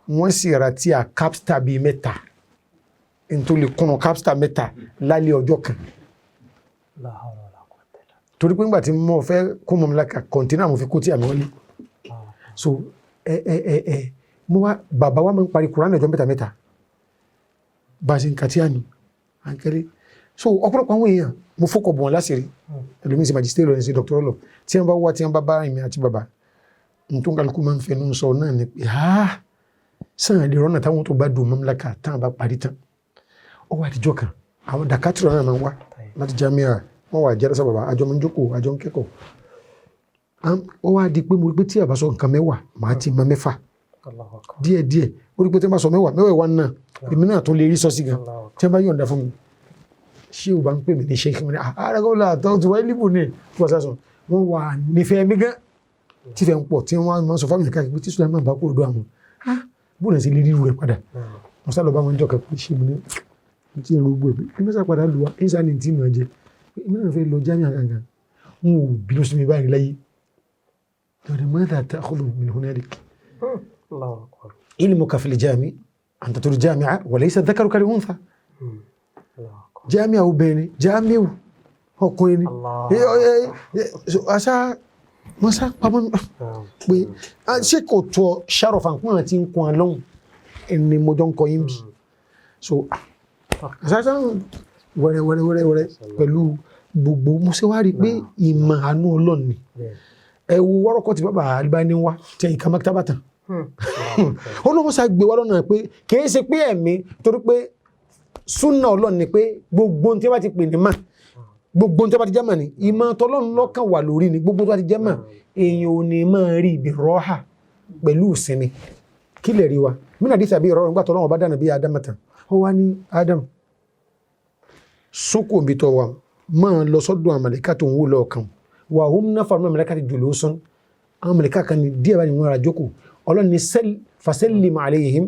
Speaker 3: Wọ́n sì ra tíà capstar bíi mẹ́ta, n tó lè kúnnú capstar mẹ́ta lálẹ́ ọjọ́ kan.
Speaker 2: La hawla wala quwwata illa.
Speaker 3: Torí pé ńgbà tí mo fẹ́ kó mọ́ mi láka container, mo fi kó tíà mi wọlé. So ẹ ẹ ẹ ẹ mo wá, bàbá wa máa ń parí Kùránì ọjọ́ mẹ́ta mẹ́ta, bá a ṣe ń ka tíà nù à ń kẹ́lé. So ọ̀pọ̀lọpọ̀ àwọn èèyàn, mo fọkọ̀ bọ̀ wọn láṣìírí. Ẹlòmíín sí magistrate lọ, ní sí doctor lọ, tí wọ́n bá wá, tí wọ́n bá bá èmi àti bàbá n tó ń kálukú máa ń fẹnu sọ náà ni pé ah, sàn lè rọ́nà táwọn tó bá dùn mamlaka táwọn bá parí tán. Ó wà àdìjọ́ kan, àwọn dàkátìrọ̀ náà máa ń wá láti jamia, wọ́n wà jẹ́rẹ́sà bàbá, àjọ máa ń jókòó, àjọ ń kẹ́kọ̀ọ́. Ó wá di pé mo rí pé tí àbá sọ nǹkan 10, màá ti mọ 6.
Speaker 2: Allahu akbar.
Speaker 3: Díẹ̀ díẹ̀, ó rí pé tí wọ́n bá sọ 10 mẹ́wàá náà, èmi náà tó lè rí sọ sí gan.
Speaker 2: Allahu akbar.
Speaker 3: Tí wọ́n bá yọ̀ǹda fún mi, ṣé o bá ń pè mí ní sheikh? Mi ní àrẹ́gọ́lá tó ti wáyé líbù ní fún ọ̀sán sọ. Wọ́n wà nífẹ̀ẹ́ mi gan, tí fẹ́ ń pọ̀, tí wọ́n máa ń sọ fáwọn èèyàn káàkiri pé tí Sulaiman bá kúrò dọ́ àwọn, ah, bóun náà sì lè ríru rẹ̀ padà. Mo sá lọ bá wọn jọ kẹ́kọ̀ọ́, ṣé mo ní mo ti ń ro gbogbo ẹ̀ pé mẹ́sà padà lù wá ń sá ní tí mo jẹ, èmi náà fẹ́ lọ jámíà gangan. N ò bínú sí mi báyìí láyé lọ́dọ̀ ماذا تأخذ من هنالك؟
Speaker 2: Allahu akbar.
Speaker 3: علمك في الجامع أنت تريد جامعة وليس الذكر كالأنثى.
Speaker 2: Allahu akbar.
Speaker 3: Jámíà obìnrin, jámíù ọkùnrin ni.
Speaker 2: Allah.
Speaker 3: Àṣà wọ́n sá pamọ́ pé ah, ṣé kò tó ṣàròfà pọ́n àti ń kún alóhùn ẹni mo jọ ń kọ yín bí. So àṣà wẹ́rẹ́ wẹ́rẹ́ wẹ́rẹ́ wẹ́rẹ́ pẹ̀lú gbogbo mo ṣe wá rí i pé ìmọ̀ àánú Ọlọ́run ni. Ẹ wo wọ́rọ́kọ́ tí bàbá Albani wá tẹ ìka maktaba tán, ó ló mọ́ sá gbé wá lọ́nà pé kìí ṣe pé ẹ̀mí, torí pé súnà Ọlọ́run ni pé gbogbo ohun tí wọ́n bá ti pè ní mà, gbogbo ohun tí wọ́n bá ti jẹ́ mà ní ìmọ̀ tọ́lọ́run lọ́kàn wà lórí ni. Gbogbo tó bá ti jẹ́ mà, èèyàn ò ní máa rí ibi rọ́hà pẹ̀lú ìsinmi. Kí lè rí wa mí nàdí tàbí ìrọ̀rùn gbà tọ́lọ́run bá dànù bí Ádámù tán, ó wá ní Ádámù sókò òbí tọ́ wa, máa lọ sọ́dọ̀ àmàlẹ́kà tó ń wò lọ́ọ̀kan wà ó ń náfà àmàlẹ́kà ti jùlọ sán. Àwọn àmàlẹ́kà kan ní díẹ̀ báyìí wọ́n ra jókòó. Ọlọ́run ní fasallim alayhim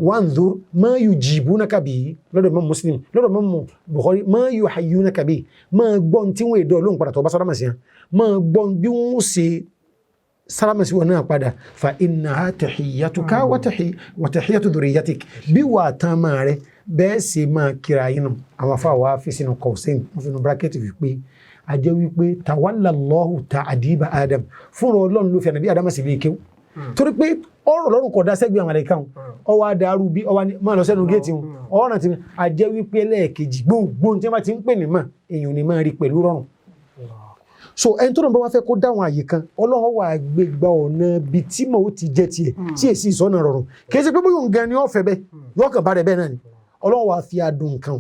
Speaker 3: wanzur ma yujibunaka bihi, lọ́dọ̀ mọ́ Muslim, lọ́dọ̀ mọ́ Bukhari, ma yuhayyunaka bihi. Máa gbọ́n tí wọ́n èdè ọlọ́run padà tó bá sálámà sí wọn, máa gbọ́n bí wọ́n ṣe sálámà sí wọn náà padà. Fa innaha tahiyyatuka wa tahiyyatu dhurriyyatik, bí wà á tán máa rẹ bẹ́ẹ̀ sì máa kíra yín nù. Àwọn afá wa fi sínú kọ̀ọ̀sìn, wọ́n fi sínú bracket wípé a jẹ́ wípé tawalla Allahu ta'adiba Adam, fúnra Ọlọ́run ló fi ànàbí Adam sì lè kéwù, torí pé ọ̀rọ̀ lọ́rùn kọ̀dá sẹ́gbẹ̀ẹ́ àwọn àlẹ́kà wọn, ọwọ́ adarú bí ọwọ́ ni máa lọ sẹ́nu géètì wọn ọ̀ràn tí a jẹ́ wípé ẹlẹ́ẹ̀kejì, gbogbo tí wọ́n bá ti ń pè ní mà, èèyàn ní máa rí pẹ̀lú rọrùn. So ẹni tó náà bá wá fẹ́ kó dáwọn àyè kan, Ọlọ́run wà gbé gba ọ̀nà ibi tí mò ó ti jẹ́ tiẹ̀ tí èsì ìsọ̀nà rọrùn. Kì í ṣe pé bóyá òun gan ni ó fẹ́ bẹ́ẹ̀, yóò kàn bá rẹ̀ bẹ́ẹ̀ náà ni Ọlọ́run wà fi adùn nǹkan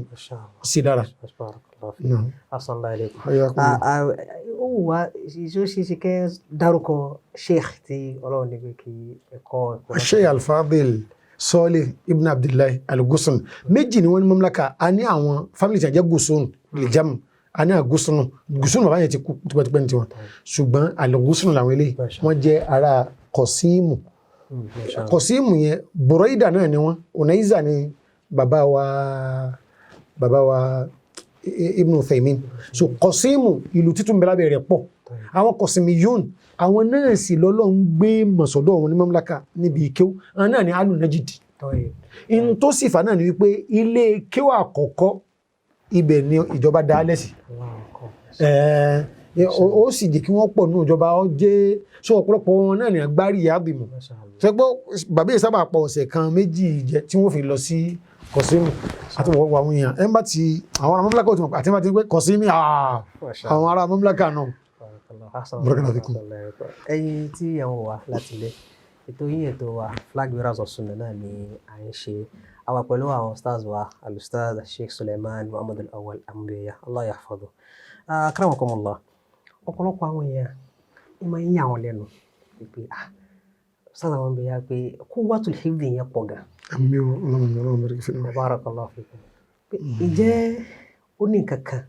Speaker 3: sí dára.
Speaker 2: Assalamu alaikum. Ó wù wá ṣó ṣe ṣe kẹ́ dárúkọ sheikh tí Ọlọ́run ní pé kí ẹ̀kọ́ ẹ̀kọ́.
Speaker 3: Sheikh Al-Fadil Salih Ibn Abdullahi Al-Gusun. Méjì ni wọ́n ní mamlaka. A ní àwọn family tí a jẹ́ Gusun lè a ní àgúsùnù Gúsùnù, bàbá yẹn ti kú tipẹ́tipẹ́ ní tiwọn, ṣùgbọ́n àlùgúsùnù làwọn eléyìí, wọ́n jẹ́ ará Kọ̀símù. Kọ̀símù yẹn, Buraida náà ni wọ́n. Onaiza ni bàbá wa, bàbá wa Ibn Uthaymin. So Kọ̀símù, ìlú títún bẹ́ẹ̀ lábẹ́ rẹ̀ pọ̀, àwọn Kọ̀símiyún, àwọn náà sì lọ́lọ́ ń gbé mọ̀sọ̀dọ̀ wọn ní mamlaka níbi ìkéw. Àwọn náà ni alu Najid. In tó sì fà náà ni wípé ilé kéw àkọ́kọ́ ibẹ̀ ni ìjọba dá lẹ́sì, ó sì jẹ́ kí wọ́n pọ̀ nínú ìjọba. Ó jẹ́ sọ ọ̀pọ̀lọpọ̀ wọn náà ní agbárí àbìmọ̀ ṣẹgbọ́. Bàbá yìí sábà pọ̀ ọ̀sẹ̀ kan méjì jẹ tí wọ́n fi lọ sí Kọ̀símù àti wọ́n àwọn èèyàn ẹ̀ ń bá ti àwọn ará mọ́mílákà òtún àti bá ti pé Kọ̀símù, àwọn ará mọ́mílákà náà. Barakallahu fikum.
Speaker 2: Ẹ̀yin tí ẹ̀ ń wò wá láti ilé, ètò yín ètò wa Flag Bearers of Sunnah náà ni à ń ṣe àwa pẹ̀lú àwọn stars wa, alustaz Sheikh Suleiman Muhammad Al-Awwal Ambiya, Allah yahfadhu. Akramakumullah, ọ̀pọ̀lọpọ̀ àwọn èèyàn ó máa ń yà wọ́n lẹ́nu pé ah, stars àwọn Ambiya, pé quwwatul hifdhi yẹn pọ̀ gan.
Speaker 3: Àmì Ọlọ́run, Ọlọ́run bẹ̀rẹ̀ fún mi.
Speaker 2: Barakallahu fikum. Ǹjẹ́ ó ní nǹkan kan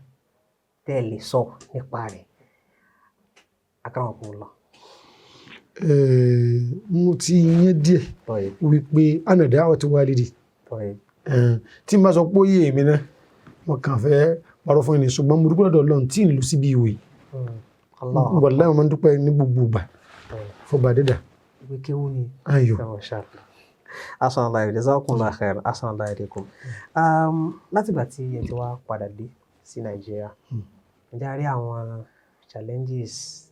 Speaker 2: tẹ́ ẹ lè sọ nípa rẹ̀? Akramakumullah.
Speaker 3: Mo ti yẹn díẹ̀ wípé ana da'watu walidi. Tí n bá sọ pé ó yé èmi náà, mo kàn fẹ́ parọ́ fún ẹni, ṣùgbọ́n mo dúpẹ́ lọ́dọ̀ Ọlọ́run tí ń lù síbi ìwé.
Speaker 2: Allah.
Speaker 3: Wàláhì, mo máa ń dúpẹ́ ní gbogbo ìgbà fọba dídà.
Speaker 2: Ìwé kéwú ni.
Speaker 3: Ayò.
Speaker 2: Mashallah. Assalamu jazakumullahu khair. Assalamu alaikum. Látìgbà tí ẹ ti wá padà dé sí Nàìjíríà, ǹjẹ́ a rí àwọn challenges,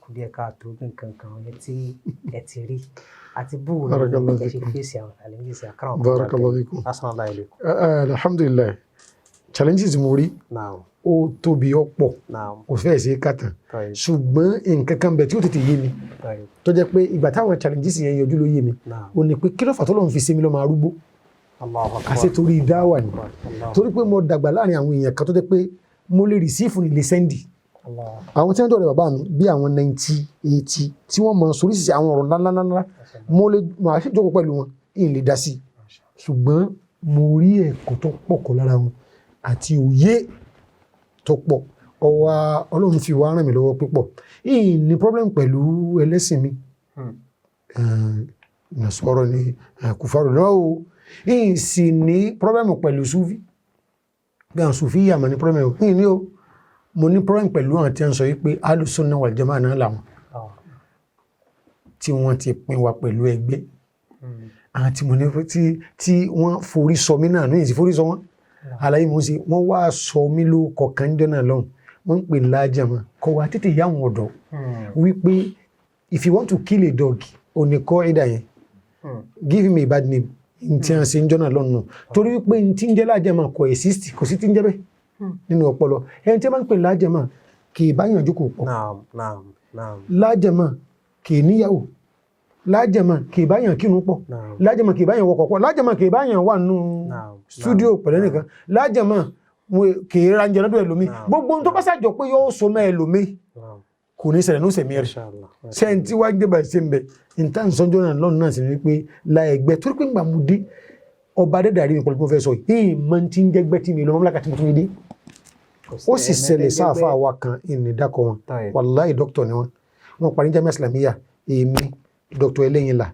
Speaker 2: kù díẹ̀ káàtó bí nǹkan kan yẹn tí ẹ ti rí, àti bóò ni
Speaker 3: Barakallahu
Speaker 2: ẹ ṣe
Speaker 3: fikum.
Speaker 2: face àwọn challenges? Akramakum?
Speaker 3: Barakallahu fikum.
Speaker 2: Assalamu alaikum.
Speaker 3: Alhamdulillah, challenges mo rí, ó tóbi, ó pọ̀, kò fẹ́ẹ̀ sí kàtàn.
Speaker 2: Tayyib.
Speaker 3: Ṣùgbọ́n nǹkan kan bẹ̀ tí ó tètè yé mi,
Speaker 2: Tayyib.
Speaker 3: tó jẹ́ pé ìgbà táwọn challenges yẹn yọjú ló yé mi, ó ní pé kí ló fà tó lọ́n fi ṣe mí lọ́mọ arúgbó?
Speaker 2: Allahu akbar.
Speaker 3: Àṣẹ torí dáwà ni.
Speaker 2: Allah.
Speaker 3: Torí pé mo dàgbà láàrin àwọn èèyàn kan tó jẹ́ pé mo lè receive ní lè send.
Speaker 2: Allah.
Speaker 3: Àwọn tí wọ́n dọ̀rẹ̀ bàbá mi bí àwọn 90, 80 tí wọ́n mọ soríṣiṣi àwọn ọ̀rọ̀ ńláńláńlá, mo lè máa ṣe jókòó pẹ̀lú wọn, ìyìn lè dá sí i. Ṣùgbọ́n mo rí ẹ̀kọ́ tó pọ̀ kọ́ lára wọn àti òye tó pọ̀. Ọwọ́ Ọlọ́run fi wá ràn mí lọ́wọ́ púpọ̀. Ìyìn ní problem pẹ̀lú ẹlẹ́sìn mi, nàṣọ́rọ̀ ni, kùfàrò náà o. Ìyìn sì ní problem pẹ̀lú súfì, bí àwọn súfì yàmà ní problem o. Ìyìn ní o. Mo ní problem pẹ̀lú àwọn tí wọ́n sọ wípé alùsùnà wal jamaa náà làwọn, tí wọ́n ti pín wa pẹ̀lú ẹgbẹ́. Àwọn tí mo ní tí wọ́n forí sọ mí náà ní ìsì forí sọ wọ́n àlàyé mo ṣe. Wọ́n wá sọ mí ló kọ̀ọ̀kan jọ náà lọ́hùn, wọ́n ń pè lájàmọ́ kọ́ wa tètè yá àwọn ọ̀dọ́ wípé if you want to kill a dog, ò ní kọ́ ẹ̀dà yẹn, give him a bad name. N tí wọ́n ṣe ń jọ náà lọ́nà, torí wípé n tí ń jẹ́ lájàmọ́ kò exist, kò sí tí ń jẹ́ bẹ́ẹ̀ nínú ọpọlọ ẹni tí wọ́n máa ń pè lájàmọ́. Kì í bá yànjú kò pọ̀.
Speaker 2: Naam, naam, naam.
Speaker 3: Lájàmọ́ kì í níyàwó, lájàmọ́ kì í bá yàn kírun pọ̀, lájàmọ́ kì í bá yàn wọkọ̀ pọ̀, lájàmọ́ kì í bá yàn wà nù studio pẹ̀lú ẹnìkan, lájàmọ́ kì í ránjẹ lọ́dọ̀ ẹlòmí. Gbogbo ohun tó bá ṣàjọ pé yóò so mọ́ ẹlòmí, kò ní ṣẹlẹ̀ ní sẹ̀mí rẹ̀.
Speaker 2: Mashallah.
Speaker 3: Sẹ́ńtì wá gbé báyìí ṣe ń bẹ̀ níta nsọ́njọ́ náà lọ́nà náà sì ni wípé la ẹgbẹ́, torí pé ńgbà mo dé, ọba adẹ́dàrí mi pẹ̀lú pé mo fẹ́ sọ yìí, mọ̀ tí ń jẹ́gbẹ́ tí mi lọ mọ́láka tí mo tún dé. Ó sì ṣẹlẹ̀ sáàfà wa kan, ìnìdákọ̀ wọn. Wàláì, dókítà ni wọn. Wọn parí Jamiu Islamiyya. Èmi, dókítà Ẹlẹ́yìnlá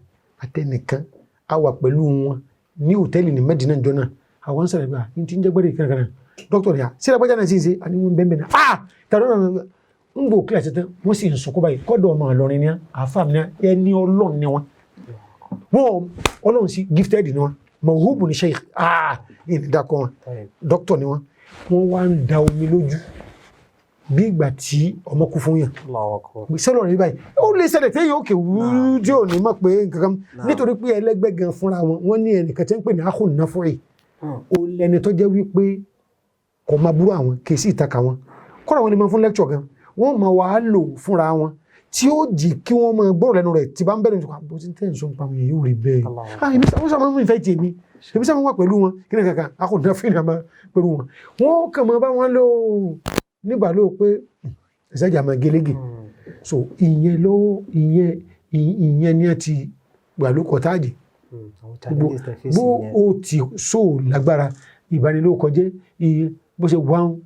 Speaker 3: àtẹnìkan, a wà pẹ̀lú wọn ní hòtẹ́ẹ̀lì ní Mẹ́dínà jọ náà. Àwọn ń sọ̀rọ̀ ìgbà ní tí ń jẹ́gbẹ́ rẹ̀ kankan. Dókítà ni à sí ẹ̀rọ náà sì ń ṣe àní wọn bẹ́ẹ̀ bẹ́ẹ̀ náà. Ah, tàbí ọ̀nà ń gbò kílà ṣetán, wọ́n sì ń sọkó báyìí. Kọ́dọ̀ ọmọ Ìlọrin ni àáfàá mi ní ẹni Ọlọ́run ni wọn. Wọn Ọlọ́run sí gifted ni wọn, mọ̀húbù ní sheikh. Ah, ìnìdàkọ̀ wọn, dókítà ni wọn. Wọ́n wá ń da omi lójú bí ìgbà tí ọmọ kú fún yàn. Sọ́lọ̀ rí báyìí, ó lè ṣẹlẹ̀ tí yóò kè wú tí ò ní mọ̀ pé nǹkan kan, nítorí pé ẹlẹ́gbẹ́ gan fúnra wọn, wọ́n ní ẹnìkan tí ń pè ní ahùn náfúrì. Ó lẹni tó jẹ́ wípé kò máa burú àwọn, kì í sì ìtaka wọn, kọ́ra wọn ni máa fún lecture gan, wọ́n máa wàá lò fúnra wọn tí ó jì kí wọ́n máa gbọ́rọ̀ lẹ́nu rẹ̀ tí bá ń bẹ̀rẹ̀ nípa bó ti ń tẹ̀ ń sọ nípa àwọn èèyàn yóò rí bẹ́ẹ̀. Ah, èmi sábà máa ń fẹ́ tèmi, èmi sábà wà pẹ̀lú wọn kí ni kankan ahùn náfúrì náà máa pẹ̀lú wọn, wọ́n kàn máa bá wọn lò nígbà ló pé ìṣẹ́jà máa gélégè. So ìyẹn ló ìyẹn ìyẹn ni ẹ ti gbà ló kọ táàdì bó o ti so lágbára ìbanilókọjẹ́ iye bó ṣe wáhùn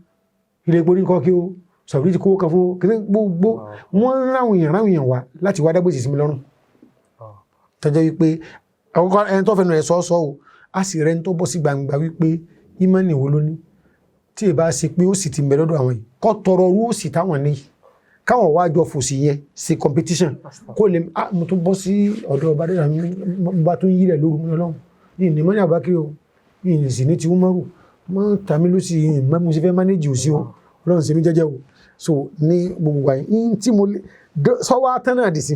Speaker 3: ilé epo ní kọ́ kí o sọ̀rọ̀ ti kówó kan fún kí gbogbo wọ́n ráwọn èèyàn wá láti wá dágbèsì sí mi lọ́rùn, tọ́jọ́ wípé àkọ́kọ́ ẹni tó fẹnu ẹ̀ sọ́ o, a sì rẹ́ni tó bọ́ sí gbangba wípé ìmánì wo ló ní tí ì bá ṣe pé ó sì ti ń bẹ lọ́dọ̀ àwọn yìí, kọ́ tọrọ orú ó sì táwọn ní, káwọn wá jọ fòsì yẹn sí competition kó lè mo tún bọ́ sí ọ̀dọ̀ ọba dẹ́dà, mo bá tún yí rẹ̀ lóru mi lọ́wọ́ yìí ní mọ́ní àbákí o, yìí sì ní ti Umaru mọ́ tàmí ló sì mo sì fẹ́ manage òsì o. Ọlọ́run ṣe mí jẹ́jẹ́ o. So ní gbogbo wa yìí tí mo lè sọ́wọ́ atán náà dì sí,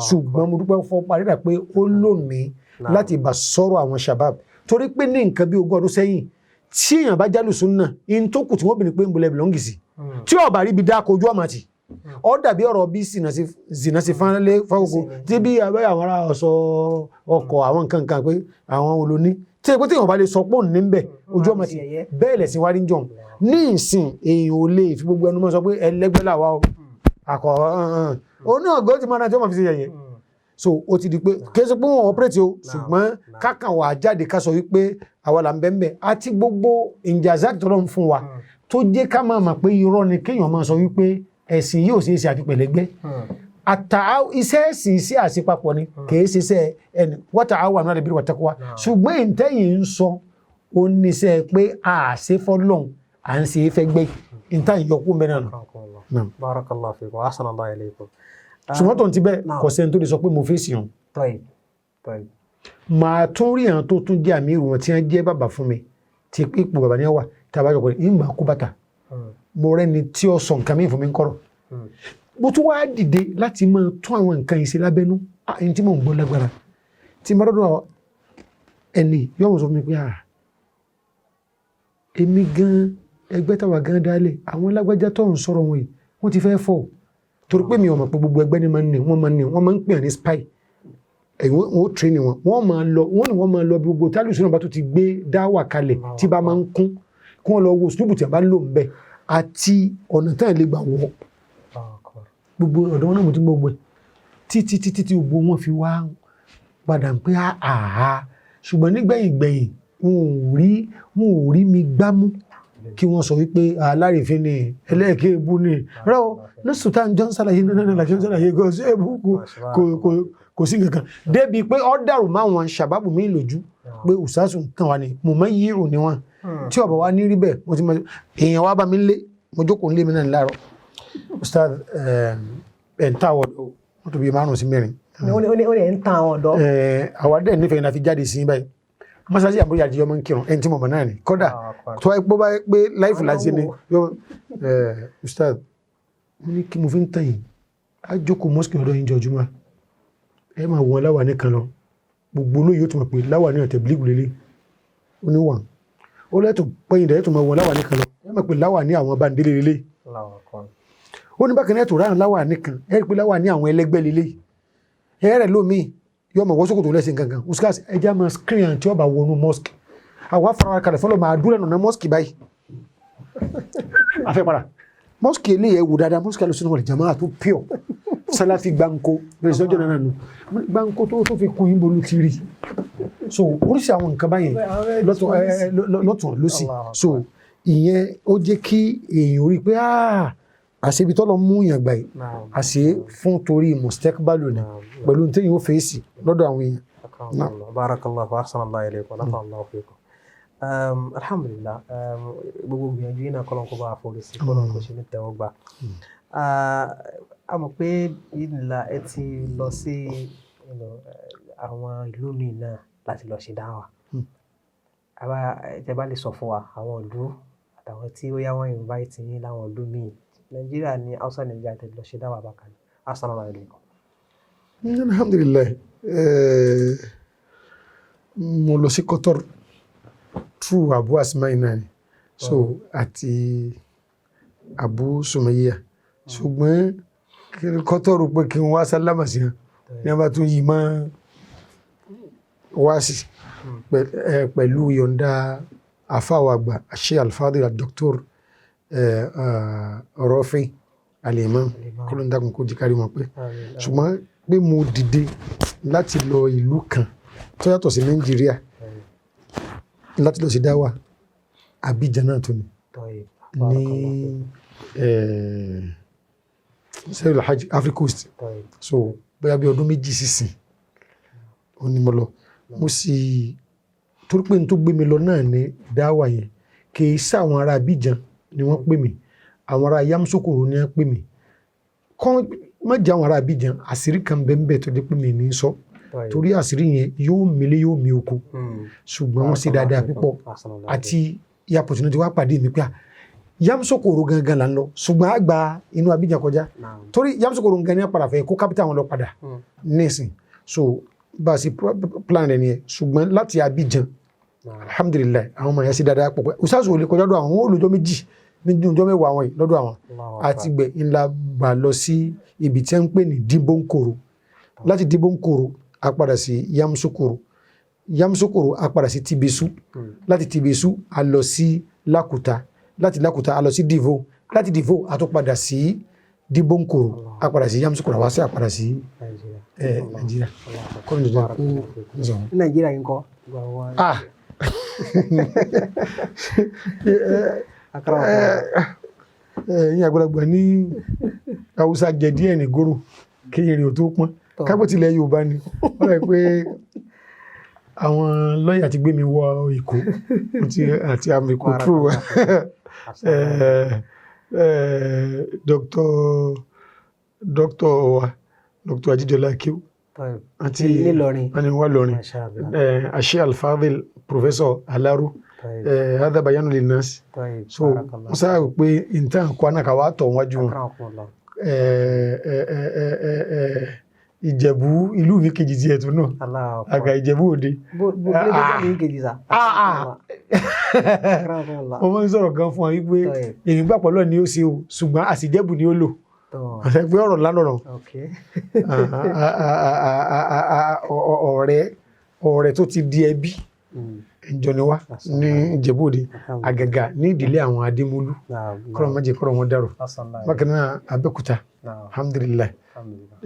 Speaker 3: ṣùgbọ́n mo dúpẹ́ fọ́ parí rà pé ó lò mí láti bá sọ̀rọ̀ àwọn shabab, torí pé ní nǹkan bí 20 ọdún sẹ́yìn, tí èèyàn bá jálù súnà in tó kù tí wọ́n bìnrin pé ń bolẹ̀ belong sí, tí ó bá rí ibi dáko ojú ọmọ àti ọ dàbí ọ̀rọ̀ bí zina sí fánlé fáwọ́kọ tí bí abẹ́ àwọn ará ọ̀sọ̀ ọkọ̀ àwọn nǹkan kan pé àwọn olóní tí èpè tí èèyàn bá lè sọ pọ̀ ní bẹ̀ ojú ọmọ ti bẹ́ẹ̀ lẹ̀sìn wá rí jọ̀hún. Ní ìsìn, èèyàn ò lè fi gbogbo ẹnu mọ́ sọ pé ẹlẹ́gbẹ́ làwa o àkọ́ òun náà gọ́ ti máa náà tí wọ́n máa fi ṣe yẹ̀yẹ́. So ó ti di pé kí ẹ sọ pé wọ́n operate o, ṣùgbọ́n kákan wà jáde ká sọ wípé àwa là ń bẹ́ẹ̀ bẹ́ẹ̀ àti gbogbo ìjàzá tọ́lọ́ ń fún wa tó jẹ́ ká máa mọ̀ pé irọ́ ni kéèyàn máa sọ wípé ẹ̀sìn yóò ṣe é ṣe àfi pẹ̀lẹ́gbẹ́ àtà. Iṣẹ́ ẹ̀sìn iṣẹ́ àṣepapọ̀ ni, kìí ṣe iṣẹ́ ẹni wa ta'awanu 'ala al-birri wat-taqwa. Ṣùgbọ́n ìtẹ́yìn ń sọ ó ní iṣẹ́ pé àṣẹ fọ́lọ́hún à ń ṣe é fẹ́ gbé ìtàn ìyọkú mẹ́rin nù. Naam.
Speaker 2: Barakallahu fikum, ahsanallahu ilaykum.
Speaker 3: Ṣùgbọ́n tó ń ti bẹ́ẹ̀,
Speaker 2: Naam.
Speaker 3: kò sẹ́ni tó lè sọ pé mo fèsì hàn.
Speaker 2: Tayyib, tayyib.
Speaker 3: Màá tún rí àwọn tó tún jẹ́ àmì ìrù wọn tí wọ́n jẹ́ bàbá fún mi, tí ipò bàbá ní wà, tí a bá jọ pé ìgbà kú bàtà. Mo rẹ́ni tí ó sọ nǹkan mi fún mi ń kọ́rọ̀. Mo tún wá dìde láti máa tún àwọn nǹkan yìí ṣe lábẹ́nú. Ẹni tí mò ń gbọ́ lágbára. Tí mo rọ́dọ̀ ẹni yóò mọ̀ sọ fún mi pé èmi gan ẹgbẹ́ táwa gan dálẹ̀, àwọn lágbájá tó ń sọ̀rọ̀ wọn yìí, wọ́n ti fẹ́ fọ́. Torí pé mi ò mọ̀ pé gbogbo ẹgbẹ́ ni máa ń ní, wọ́n máa ń ní, wọ́n máa ń pè ní spy. Ẹ̀yìn wọ́n ó train wọn, wọ́n máa lọ, wọ́n ní wọ́n máa lọ bí gbogbo tálùsí náà bá tó ti gbé dáwà kalẹ̀ tí bá máa ń kún, kí wọ́n lọ wo sùlùbù tí a bá ń lò ń bẹ̀ àti ọ̀nà táyà lè gbà wọ̀. Gbogbo ọ̀dọ̀ wọn náà mo ti gbogbo ẹ̀ títí títí tí gbogbo wọn fi wá padà ń pé àhà. Ṣùgbọ́n nígbẹ̀yìn gbẹ̀yìn wọn ò rí mi gbámú kí wọ́n sọ wípé alárìífín ni ẹlẹ́ẹ̀kẹ́ ebú ni rọ́ lọ́sùn tá à ń jọ ń ṣàlàyé náà náà jọ ń ṣàlàyé kò sí ebú, kò sí nǹkan kan débi pé ọ́ dàrú máwọn ṣàbábù mi lójú pé òṣàṣùn tàn wá ni mo máa ń yírù ni wọn tí ọ̀bọ̀ wa ní rí bẹ́ẹ̀. Mo ti mọ èèyàn wá bá mi lé, mo jókòó nílé mi náà láàárọ̀, ustaz ẹ̀ ń táwọ̀ wọ́n tó bí 5 sí 4.
Speaker 2: Ó ní ẹ̀ ń tan àwọn ọ̀dọ́.
Speaker 3: Àwa dẹ̀ nífẹ̀ẹ́ náà fi jáde sí báyìí, mọ́sálásí àbúrò àti ọmọ ń kírun, ẹni tí mo mọ̀ náà ni kódà tó wáyé pé bá pé láìfù láti ṣe ni yọ. Ustaz, mo ní kí mo fi ń tàn yìí, á jókòó mọ́sìkì ọ̀dọ́ yín jọjúmọ́, ẹ máa wọ́n láwà nìkan lọ, gbogbo olóyè yóò tún mọ̀ pé láwà ní ọ̀tẹ̀ bílíìgù lélẹ̀. Ó ní wọ̀n ó lẹ́tọ̀ pẹ́yìn dẹ̀ tó máa wọ́n láwà nìkan lọ, ẹ mọ̀ pé láwà ní àwọn báńdélé lélẹ̀. Ó ní bákan náà tó ráhùn láwà nìkan, ẹ rí pé láwà ní àwọn ẹlẹgbẹ́ lélẹ̀, ẹ rẹ̀ lómi yóò mọ̀ wọ́sọ̀kòtò lẹ́sìn gangan. Ustaz, ẹ já máa screen àti ọba wọnú mosque, àwa fara kalẹ̀ fọlọ́ máa dúró lẹ́nu mosque báyìí, afẹ́ para mosque eléyìí, ẹ wò dáadáa, mosque alùsùn wal jamaa tó pure sálàfí gbáǹkó bẹ̀rẹ̀ sọ́jọ́ náà nù gbáǹkó tó fi kún yín bolú ti rí. So oríṣi àwọn nǹkan báyẹn lọ́tún lọ́sì. So ìyẹn ó jẹ́ kí èèyàn rí pé àṣebi tọ́lọ mú yàn gbà yìí, àṣe fún torí mustakbalu ni pẹ̀lú tí yóò fèsì lọ́dọ̀ àwọn èèyàn.
Speaker 2: Barakallahu, ahsanallahu ilaykum, nafa'allahu fikum. Alhamdulillah, gbogbo gbìyànjú yìí náà, kọ́lọ́n kó bá a forí sí, kọ́lọ́n kó ṣe ní tẹ́wọ́ gbà. A mọ̀ pé ìlà ẹ ti lọ sí àwọn ìlú míì náà láti lọ ṣe dáwà. Ẹ bá lè sọ fún wa àwọn ìlú àtàwọn tí ó yá wọ́n invite yín láwọn ìlú míì, Nàìjíríà ní outside Nàìjíríà, tẹ́ lọ ṣe dáwà bákan. Assalamu alaikum.
Speaker 3: Alhamdulillah, mo lọ sí Qatar through Abu Asmai náà ni, so àti Abu Sumayya, ṣùgbọ́n Qatar pé kí n wá sálámà sí wọn ní wọ́n bá tún yìí mọ́ wá sí pẹ̀lú yọ̀ǹda àfáwà àgbà Sheikh Al-Fadil Dr. Rafi Al-Imam, kọ́lọ́ndàkùn kó jíkárí wọn pé. Ṣùgbọ́n pé mo dìde láti lọ ìlú kan tó yàtọ̀ sí Nàìjíríà láti lọ sí dáwà, Abidjan náà tó ní ní sẹ́yìn Hajj Africa Coast. So bóyá bí ọdún 2 sísìn ó ní mo lọ, mo sì torí pé n tó gbé mi lọ náà ní dáwà yẹn, kì í sáwọn ará Abidjan ni wọ́n pè mí, àwọn ará Yamoussoukro ni wọ́n pè mí, kọ́ má jẹ́ àwọn ará Abidjan. Àṣírí kan bẹ́ẹ̀ bẹ́ẹ̀ tó dé pé mi ní sọ, torí àṣírí yẹn yóò mílé yóò mi oko, ṣùgbọ́n wọ́n ṣe dáadáa púpọ̀ àti airport náà ti wá pàdé mi pé Yamoussoukro gangan là ń lọ, ṣùgbọ́n a gba inú Abidjan kọjá torí Yamoussoukro gangan ní apàdà fẹ́ kó capital wọn lọ padà nísìn. So bá a ṣe plan rẹ̀ nìyẹn. Ṣùgbọ́n láti Abidjan, alhamdulillahi, àwọn ọmọ yẹn ṣe dáadáa pọ̀ pé òṣàṣù ò lè kọjá lọ́dọ̀ àwọn, wọn ò lọ́jọ́ 2 ní ọjọ́ 10 àwọn yìí lọ́dọ̀ àwọn àti gbẹ̀ ńlá gbà lọ sí ibi tí wọ́n ń pè ní Dibonkoro. Láti Dibonkoro a padà sí Yamoussoukro, Yamoussoukro a padà sí Tibesu, láti Tibesu a lọ sí Lákùtà, láti Lákùtà a lọ sí Divo, láti Divo a tún padà sí Dibonkoro, a padà sí Yamoussoukro, àwa sí a padà sí Nàìjíríà. Kọ́ni jọjọ kó
Speaker 2: ní Nàìjíríà yìí ń kọ́.
Speaker 3: Ah, ẹ̀yin àgbàlagbà ní Haúsá jẹ díẹ̀ ní gòrò kí èrè ò tó pọ́n kápẹ́tìlẹ̀ Yorùbá ni wọ́n rẹ̀ pé àwọn lọ́ọ̀yà ti gbé mi wọ Èkó àti àmì Èkó true. Dr. wa Dr. Ajijola Akiu
Speaker 2: Tayyib.
Speaker 3: àti
Speaker 2: Nílọrin.
Speaker 3: Wọ́n ní wà lọrin.
Speaker 2: Masha Allah.
Speaker 3: Ashe Alfadil Professor Alaru.
Speaker 2: Tayyib.
Speaker 3: Hadha bayanu linnas.
Speaker 2: Tayyib.
Speaker 3: So
Speaker 2: Barakallah.
Speaker 3: wọ́n sábà rò pé nǹkan kó anáka wà tọ̀ wájú wọn.
Speaker 2: Akramakumullah.
Speaker 3: Ìjẹ̀bú ìlú mi kejì tiẹ̀ tún náà.
Speaker 2: Allahu akbar.
Speaker 3: Àgà Ìjẹ̀bú Òde.
Speaker 2: Bó bó ló dé ní kejì sá.
Speaker 3: Ah, ah.
Speaker 2: Akramakumullah.
Speaker 3: Mo máa ń sọ̀rọ̀ gan fún wa wípé
Speaker 2: Tayyib.
Speaker 3: èmi gbà pọ̀ lọ́ọ̀ ni ó ṣe o, ṣùgbọ́n àṣìjẹ́bù ni ó lò.
Speaker 2: Tọ́.
Speaker 3: Àṣẹ pé ọ̀rọ̀ ńlá lọ̀rọ̀.
Speaker 2: Okay.
Speaker 3: Ọ̀rẹ́ tó ti di ẹbí ìjọ ni wá ní Ìjẹ̀bú Òde,
Speaker 2: Alhamdulillah.
Speaker 3: àgàgà ní ìdílé àwọn Adémolú.
Speaker 2: Naam.
Speaker 3: Kọ́rọ̀ má jẹ́ kọ́rọ̀ wọn dàrú.
Speaker 2: Assalamu
Speaker 3: Bákan náà Abẹ́òkúta,
Speaker 2: Naam.
Speaker 3: alhamdulillah.
Speaker 2: Alhamdulillah.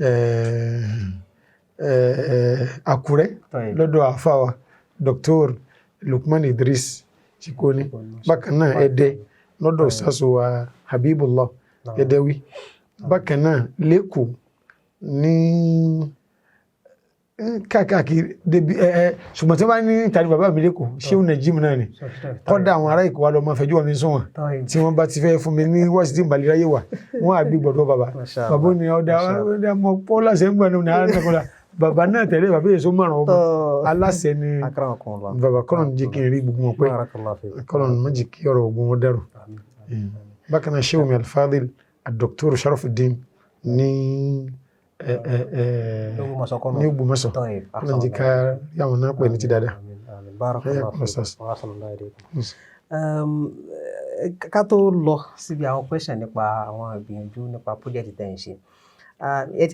Speaker 3: Àkúrẹ́
Speaker 2: Tayyib.
Speaker 3: lọ́dọ̀ àfáà wa Dr. Lukman Idris Chikoni. Bákan náà Ẹdẹ lọ́dọ̀ sásò wa Habibullah
Speaker 2: Naam.
Speaker 3: Ẹdẹwí. Bákan náà lẹ́kọ̀ọ́ ní káàkiri débi ẹ ẹ ṣùgbọ́n tí wọ́n bá ní tani bàbá mi lẹ́kọ̀ọ́, Ṣéun Najim náà ni. Kọ́dà àwọn ará Èkó wa lọ máa fẹjọ́ mi sùn wọn
Speaker 2: Tayyib.
Speaker 3: tí wọ́n bá ti fẹ́ fún mi ní wáṣí tí ìbàlẹ̀ wà wọ́n á gbé gbọ́dọ̀ bàbá.
Speaker 2: Masha Allah.
Speaker 3: Bàbá ní ọ̀dà
Speaker 2: Masha Allah.
Speaker 3: ọ̀dà mọ pọ́lá ṣe ń gbà náà ní arákùnrin bàbá náà tẹ̀lé bàbá èso márùn ọmọ
Speaker 2: Tọ́.
Speaker 3: aláṣẹ ni
Speaker 2: Akramakumullah.
Speaker 3: bàbá. Kọ́nà jẹ́ kí n rí gbogbo wọn pé
Speaker 2: Barakallahu fiik.
Speaker 3: kọ́nà má jẹ́ kí ọ̀rọ̀ ogun wọn dàrú.
Speaker 2: Àmín. Àmín.
Speaker 3: Bákan náà Shehu mi Alfadil Dr. Sharafuddin ní ẹ ẹ ẹ
Speaker 2: L'Ógbómọ̀ṣọ́ kọ́ náà.
Speaker 3: ní Ògbómọ̀ṣọ́.
Speaker 2: Tayyib.
Speaker 3: Kọ́nà jẹ́ ká rí àwọn náà pẹ̀ ní ti dáadáa.
Speaker 2: Àmín. Àmín. Barakallahu
Speaker 3: Hayyakum
Speaker 2: fiik.
Speaker 3: Ustaz.
Speaker 2: Wa ahsanallahu ilaykum. Ká tó lọ síbi àwọn question nípa àwọn ìgbìyànjú nípa project tẹ̀ ń ṣe. Ah, ẹ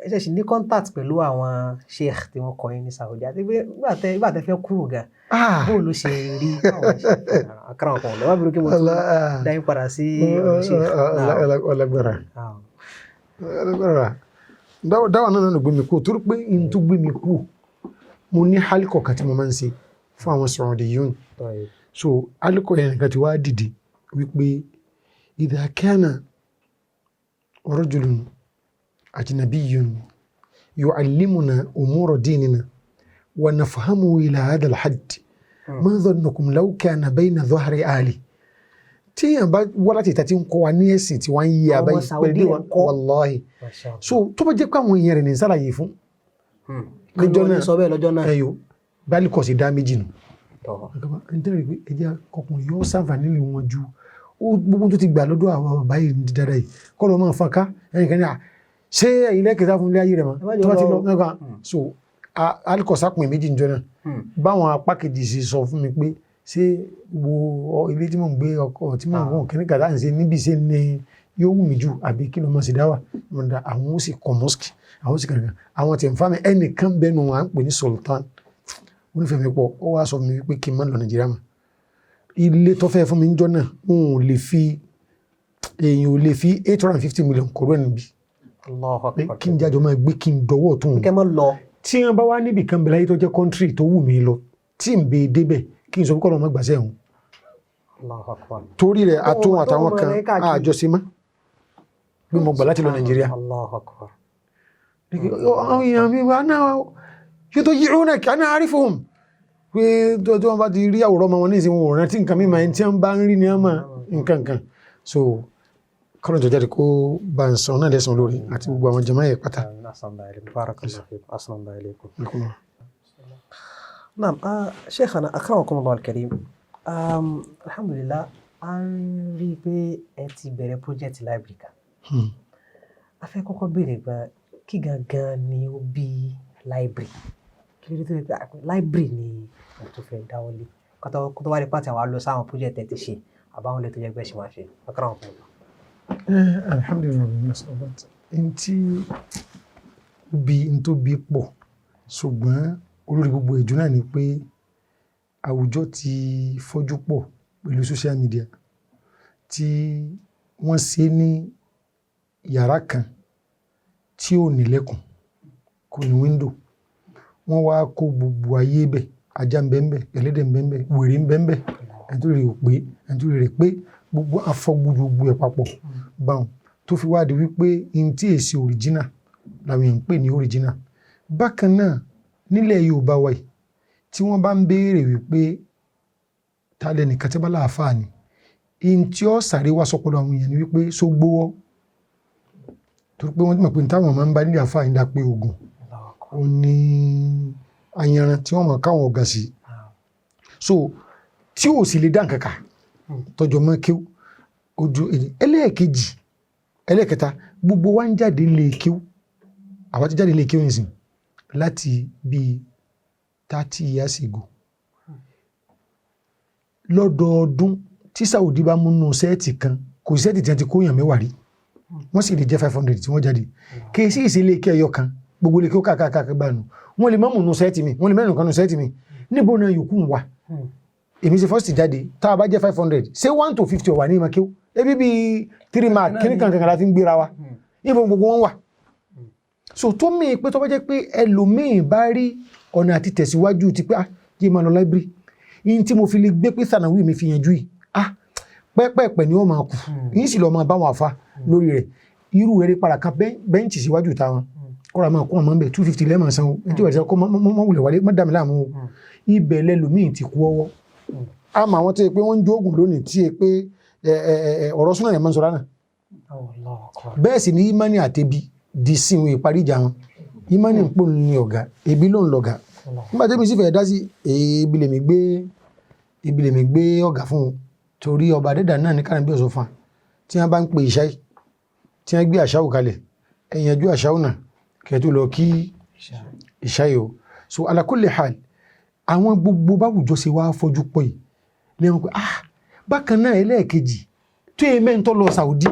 Speaker 2: ṣẹ̀ṣẹ̀ ní contact pẹ̀lú àwọn sheikh tí wọ́n kọ́ yín ní Saudi, àti pé nígbà tẹ fẹ́ kúrò gan, bó ló ṣe rí báwọn ṣe akramakumullah. Wọ́n bí kí mo tún dá yín padà sí ọ̀dọ̀ sheikh. Naam.
Speaker 3: Ọlágbára.
Speaker 2: Naam.
Speaker 3: Ọlágbára dáwà náà ló gbé mi kú, torí pé n tó gbé mi kú, mo ní hálíkọ̀ kan tí mo máa ń ṣe fún àwọn Saudiyun.
Speaker 2: Tayyib.
Speaker 3: So hálíkọ̀ yẹn nìkan ti wá dìde wípé idha kana rajulun ajnabiyyun yu'allimuna umura dinina wa nafhamuhu ila hadha al-hadd, ma dhannukum law kana bayna dhahri ahli. Tí èèyàn bá wá láti ìta tí ń kọ́ wa ní ẹ̀sìn tí wọ́n ń yí
Speaker 2: Àwọn
Speaker 3: abáyé
Speaker 2: Saudi
Speaker 3: pẹ̀lú
Speaker 2: ẹ̀ ń kọ́.
Speaker 3: Wallahi.
Speaker 2: Masha Allah.
Speaker 3: So tó bá jẹ́ pé àwọn èèyàn rẹ̀ ní sàlàyé fún
Speaker 2: Kí ló ní sọ bẹ́ẹ̀ lọ́jọ́ náà?
Speaker 3: Ẹyọ báyìí kọ̀ sí dá méjì nù.
Speaker 2: Tọ́.
Speaker 3: Nítorí pé ẹjẹ́ ọkùnrin yóò sàǹfààní lè wọn ju ó gbogbo tó ti gbà lọ́dọ̀ àwọn bàbá yìí ní dáadáa yìí kọ́ lọ́ máa fọn ká ẹnìkan ní à ṣé ẹ̀yin lẹ́kẹ̀ẹ́ta fún ilé ayé rẹ̀ mọ́
Speaker 2: Ẹ má jẹ́
Speaker 3: tó bá ti
Speaker 2: ó
Speaker 3: lọ
Speaker 2: lọ.
Speaker 3: nígbà. So alikọ̀sá pin méjì níjọ náà. Báwọn apá kejì sì sọ fún mi pé ṣé wo ilé tí mò ń gbé, ọkọ̀ tí mò ń wọ̀n kíní kàdá ń ṣe níbi ṣe ni yóò wù mí jù, àbí kí ló máa ṣe dá wà. Mo dá àwọn ó sì kọ́ mosque, àwọn ó sì kànìkan àwọn tí ń fa mi. Ẹnìkan bẹnu wọn à ń pè ní Sultan, onífẹ̀ẹ́ mi pọ̀. Ó wá sọ fún mi wípé kí n má lọ Nàìjíríà mọ́. Ilé tó fẹ́ fún mi níjọ́ náà, n ò lè fi, èèyàn ò lè fi 850 million kọ̀rọ̀ ẹ̀ níbi
Speaker 2: Allahu
Speaker 3: pé
Speaker 2: akbar.
Speaker 3: kí n jájọ máa gbé, kí n dọwọ́ tó ń
Speaker 2: Kẹ́ mọ́ lọ.
Speaker 3: Tí wọ́n bá wá níbì kan bẹ̀rẹ̀ ayé tó jẹ́ country tó wù mí lọ, tí n bè débẹ̀, kí n sọ pé kọ́ lọ́mọ gbàṣẹ́ òun.
Speaker 2: Allahu akbar.
Speaker 3: Torí rẹ̀ àtúnwọ̀n àtàwọn
Speaker 2: Tó
Speaker 3: kan
Speaker 2: mọ̀ rẹ̀ káàkiri.
Speaker 3: àjọṣe mọ́ bí mo gbà láti lọ Nàìjíríà.
Speaker 2: Allahu akbar.
Speaker 3: Àwọn èèyàn mi wà náà yóò tó yí òun náà kí á náà rí fóun pé tó wọn bá ti rí àwòrán ọmọ wọn ní ìsìn wọn ò rántí nǹkan mímọ ẹni tí wọn bá ń rí ní ọmọ nǹkan kan. So kọ́nà tó jáde kó bá ń san náà lẹ́sàn lórí àti gbogbo àwọn jàmáà yẹn pátá.
Speaker 2: Àmín. Ahsanallahu ilaykum. Barakallahu fiikum. Ahsanallahu ilaykum. نعم شيخنا أكرمكم الله الكريم، الحمد لله a ń rí i pé ẹ ti bẹ̀rẹ̀ project library kan. A fẹ́ kọ́kọ́ béèrè gan, kí gangan ni ó bí library? Kí ló dé tó yẹ pé library ni mo tún fẹ́ dáwọ́ lé, kó tó wá di pàtàkì àwa lọ sáwọn project ẹ ti ṣe àbáwọn ilé tó jẹ́ pé ẹ ṣì máa ṣe? Akramakum Allah.
Speaker 3: Alhamdulilayi, n tí bí n tó bí pọ̀, ṣùgbọ́n olórí gbogbo ìjọ náà ni pé àwùjọ ti fọ́jú pọ̀ pẹ̀lú social media tí wọ́n ṣe ní yàrá kan tí ò nílẹ̀kùn, kò ní window. Wọ́n wá kó gbogbo ayé bẹ̀, ajá ń bẹ ń bẹ̀, ẹlẹ́dẹ̀ ń bẹ ń bẹ̀, wèrè ń bẹ ń bẹ̀, ẹni tó rè ò pé, ẹni tó rè pé, gbogbo afọ́gbogbo ẹ̀ papọ̀ báwọn tó fi wá di wípé n tí èsì original làwọn èèyàn ń pè ní original. Bákan náà nílẹ̀ Yorùbá wa yìí, tí wọ́n bá ń béèrè wípé ta lẹnìkan tí bá láàfáà ni, In tí ó sáré wá sọpọlọ àwọn èèyàn ni wípé só gbówọ́, torí pé wọ́n ti mọ̀ pé táwọn máa ń bá nílé àfa ìdá pé oògùn ó ní ayanran tí wọ́n mọ̀ káwọn ọ̀gá sí, so tí ò sì lè dá nǹkan kà tọjọ́ mọ́ kíw ojú èdè. Ẹlẹ́ẹ̀kejì, ẹlẹ́ẹ̀kẹta, gbogbo wa ń jáde lè kíw, àwa ti jáde lè kíw nìsín láti bíi 30 years ago. Lọ́dọọdún tí Saudi bá múnú set kan, kò sí set tí wọ́n ti kóyàn 10 rí, wọ́n sì lè jẹ́ 500 tí wọ́n jáde. Kì í sí ìsílẹ̀ kí ẹyọ kan gbogbo lè kí ó kàkàkà bá nù, wọ́n lè má múnú set mi, wọ́n lè mẹ́rin kan nù set mi. Níbo náà yòókù ń wà? Èmi ṣe first jáde, tá a bá jẹ́ 500, ṣé 1 to 50 ọ̀wà ní ìmọ̀ kí ó ebi bíi three mark kíní kan kankan la fi ń gbéra wa? Níbo gbogbo wọn wà? So tó mí pé tó bá jẹ́ pé ẹlòmíì bá rí ọ̀nà àti tẹ̀síwájú ti pé, ah, jẹ́ máa lọ library yín tí mo fi lè gbé pé sànàwí mi fi yanjú yìí, ah, pẹ́pẹ́pẹ́ ni ó máa kù yín sì lọ máa bá wọn àfa lórí rẹ̀. Irú rẹ̀ rí padà kan bench síwájú táwọn kọ́ra máa kó ọmọ bẹ̀, 250 lẹ́ẹ̀mọ̀ sanwó. Ẹni tí wọ́n ti sọ kó mọ́ wulẹ̀ wálé, má dà mí láàmú o. Ibẹ̀ lẹ́lòmíì ti kú ọwọ́. Àmọ́ àwọn tó yẹ pé wọ́n ń jóògùn lónìí tí yẹ pé ọ̀rọ̀ súnà yẹn máa ń sọ lánàá. Bẹ́ẹ̀ sì ni imani àtẹ̀bí di sí ìwé ìparí ìjà wọn. Imani ń pò ní ọ̀gá, ebi ló ń lọ̀gá. Nígbà tẹ́mi sì fẹ́ dá sí ebi, lèmi gbé ibi, lèmi gbé ọ̀gá fún un, torí ọba adẹ́dà náà ní kárìn bí ọ̀sọ̀ fún wa. Tí wọ́n bá ń pè ìṣáì, tí wọ́n gbé àṣàwò kalẹ̀, ẹ̀yànjú àṣàwò náà kẹ́ tó lọ kí ìṣáì o. So ala kulli hal, àwọn gbogbo báwùjọ ṣe wá fọjú pọ̀ yìí lẹ́wọ̀n pé, ah, bákan náà. Ẹlẹ́ẹ̀kejì tó yẹ mẹ́ńtọ́ lọ Saudi,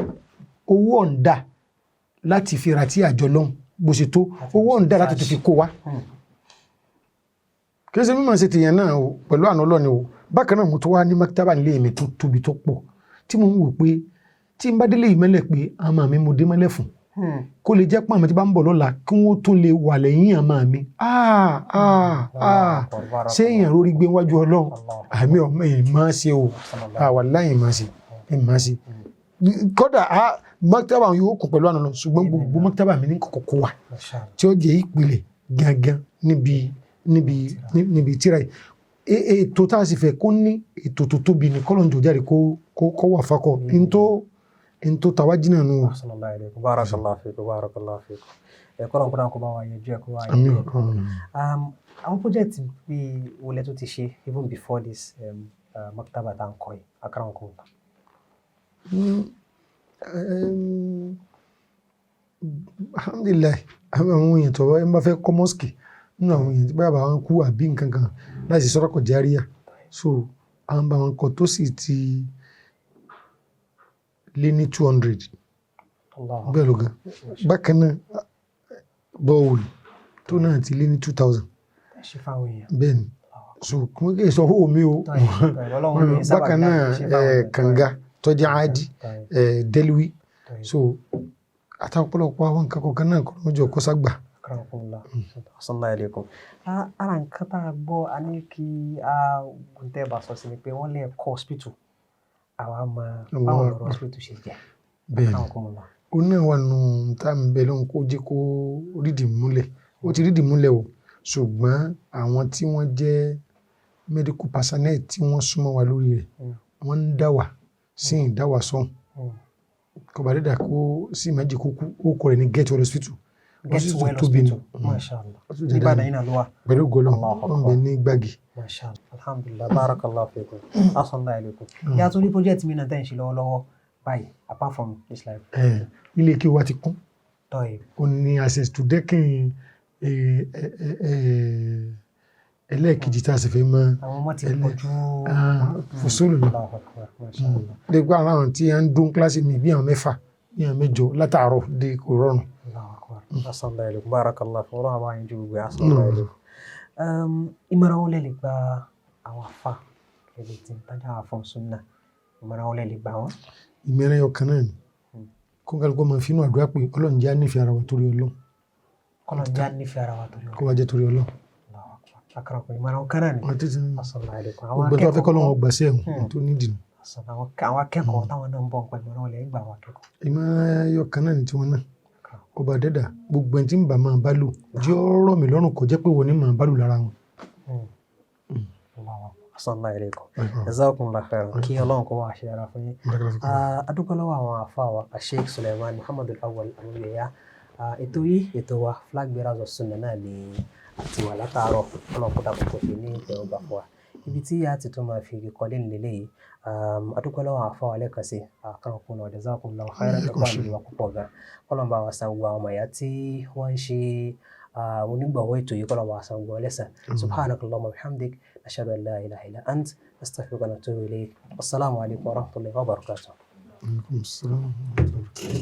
Speaker 3: owó ọ̀ǹda láti fi ra tí àjọ lọ́hùn bó ṣe tó, owó ọ̀ǹda láti tó fi kó wa. Kì í ṣe mímọ̀ ṣe tèèyàn náà o, pẹ̀lú àná ọlọ́ni o. Bákan náà, mo tó wá ní maktaba nílé mi tó tóbi tó pọ̀, tí mo ń wò pé tí n bá délé ìmẹ́lẹ̀ pé àmọ́ mi mo dé mọ́lẹ̀ fún kó lè jẹ́ pé àmọ́ tí bá ń bọ̀ lọ́la kí wọ́n tún lè wà lẹ́yìn àmọ́ mi. Ah, ah, ah, ṣé èèyàn rórí gbé wájú Ọlọ́run? Àmì ọmọ ẹ̀ máa ṣe o, àwà láyìn máa ṣe ẹ̀ máa ṣe. Kódà maktaba yóò kún pẹ̀lú àná lọ, ṣùgbọ́n gbogbo maktaba mi ní kọ̀kọ́ kó wà tí ó jẹ́ ìpìlẹ̀ gangan níbi tíra yìí. Ètò tá a sì fẹ́ kó ní ètò tó tóbi ní kọ́lọ́njọ́ jáde kó wà fakọ̀ ntó tàwa jìnnà nù.
Speaker 2: Barakallahu fikum, barakallahu fikum. Ẹ kọ́lọ̀ kó dáhùn, kó bá wa yanjú ẹ, kó wá
Speaker 3: Àmín.
Speaker 2: yanjú ẹ. Àwọn project bíi wo lẹ tó ti ṣe even before this maktaba tá à ń kọ́ yìí, akramakumullah?
Speaker 3: Alhamdulillahi, àwọn èèyàn tó ẹ bá fẹ́ kọ́ mosque nínú àwọn èèyàn tí báyà bá wọn kú àbí nǹkan kan láti sọ́dọ̀kọ̀ járíà, so àwọn bá wọn kọ́ tó sì ti lé ní 200 bẹ́ẹ̀ ló gan. Bákan náà, borehole tó náà ti lé ní 2,000.
Speaker 2: Ṣe fáwọn èèyàn.
Speaker 3: Bẹ́ẹ̀ ni, so kò kí n sọ owó mi o. Bákan náà, kànga tó jẹ́ áádì délùwí, so àtàwọn ọ̀pọ̀lọpọ̀ àwọn nǹkan kọ̀ọ̀kan náà kọ́ lójú ọkọ̀ ságbà.
Speaker 2: Akramakumullah. Assalamu alaikum. Ara nǹkan tá a gbọ́, a ní kí a gùn tẹ́ bá sọ sí ni pé wọ́n lè kọ́ hospital, àwa mọ báwo lọ̀rọ̀ hospital ṣe jẹ́.
Speaker 3: Bẹ́ẹ̀ ni.
Speaker 2: Akramakumullah.
Speaker 3: Ó náà wà nù tá à ń bẹ lóhun kó jẹ́ kó rídìí múlẹ̀. Ó ti rídìí múlẹ̀ o, ṣùgbọ́n àwọn tí wọ́n jẹ́ medical personnel tí wọ́n súnmọ́ wa lórí rẹ̀, wọ́n ń dá wà sí ń dá wà sọ́hùn. Kọba dídà kó sì má jẹ́ kó kú. Ó kọ rẹ̀ ní Get Well Hospital.
Speaker 2: Get Well
Speaker 3: tóbi ni.
Speaker 2: Hospital, masha Allah. Nígbàdàn yìí náà ló wà?
Speaker 3: Pẹ̀lú gọlọ́, wọ́n bẹ ní Gbági.
Speaker 2: Masha Allah, alhamdulillah, barakallahu fikum, assalamu alaikum. Yàtọ̀ ní project mi náà tẹ̀ ń ṣe lọ́wọ́lọ́wọ́ báyìí apart from this life?
Speaker 3: Ilé kí wa ti kún.
Speaker 2: Tọ́yì.
Speaker 3: Ó ní access to dẹ́kìn ẹlẹ́ẹ̀kejì tá a sì fẹ́ mọ́.
Speaker 2: Àwọn ọmọ ti pọ̀ jù.
Speaker 3: Fòsólù lọ lè gba àwọn tí a ń dún kíláàsì mi bí àwọn 6, bí àwọn 8 látàárọ̀ dé, kò rọrùn.
Speaker 2: Assalamu alaikum, barakallahu fi ọlọ́run àbáyé ju gbogbo. Assalamu alaikum. Ìmọ̀ràn wo lẹ lè gba àwọn afa lẹ́lẹ̀ tí ń tajà àfọ̀n sunna? Ìmọ̀ràn wo lẹ lè gbà wọ́n?
Speaker 3: Ìmọ̀ràn ọkàn náà ni kó kálukú máa fi inú àdúrà pé Ọlọ́run jẹ́ á nífẹ̀ẹ́ ara wa torí Ọlọ́run.
Speaker 2: Kọ́lọ́run jẹ́ á nífẹ̀ẹ́ ara wa torí Ọlọ́run.
Speaker 3: Kó wá jẹ́ torí Ọlọ́run.
Speaker 2: Akarakum, ìmọ̀ràn ọkàn náà ni. Assalamu alaikum.
Speaker 3: Gbogbo tó wá fẹ́ kọ́ lọ́wọ́ gbà sí ẹ̀hún tó nídìí nù.
Speaker 2: Àwọn akẹ́kọ̀ọ́ táwọn náà ń bọ̀ pẹ̀lú, ìmọ̀ràn wo lẹ gbà àwọn akẹ́kọ̀ọ́?
Speaker 3: Ìmọ̀ràn ọkàn náà ni tiwọn náà. Ọba dẹ́dà, gbogbo ẹni tí ń bá máa bá lò, jẹ́ ó rọ̀ mí lọ́rùn, kó jẹ́ pé wọ́n ní máa bá lò lára wọn.
Speaker 2: Assalamu alaikum. Jazakumullahu khairan. Kí Ọlọ́run kó wá ṣe dára fún yín. A dúpẹ́ lọ́wọ́ àwọn àfáà wa, Sheikh Suleiman Muhammad Al-Awwal Amúyẹyà. Ètò yìí, ètò wa, Flag Bearers of Sunnah náà ni àti wà látàárọ̀. Ọlọ́run kó dàpọ̀ kó ṣe ní ìtẹ́wọ́gbà fún wa. Ibi tí a ti tún máa fi kọ́lé nílé yìí. A dúpẹ́ lọ́wọ́ àwọn àfáà wa lẹ́ẹ̀kan sí. Akramakumullah, jazakumullahu khairan. Ẹ̀kọ́ àmì wa púpọ̀ gan. Kọ́lọ́run bá wa san gbogbo àwọn ọmọ ìyá tí wọ́n ń ṣe onígbọ̀wọ́ ètò yìí, kọ́lọ́run bá wa san gbogbo wọn lẹ́san. Subhanakallahumma wa bihamdik, nashhadu an la ilaha illa ant, nastaghfiruka wa natubu ilayk. Wassalamu alaikum wa rahmatullahi wa barakatuh.
Speaker 3: Alaikum assalam wa rahmatullahi.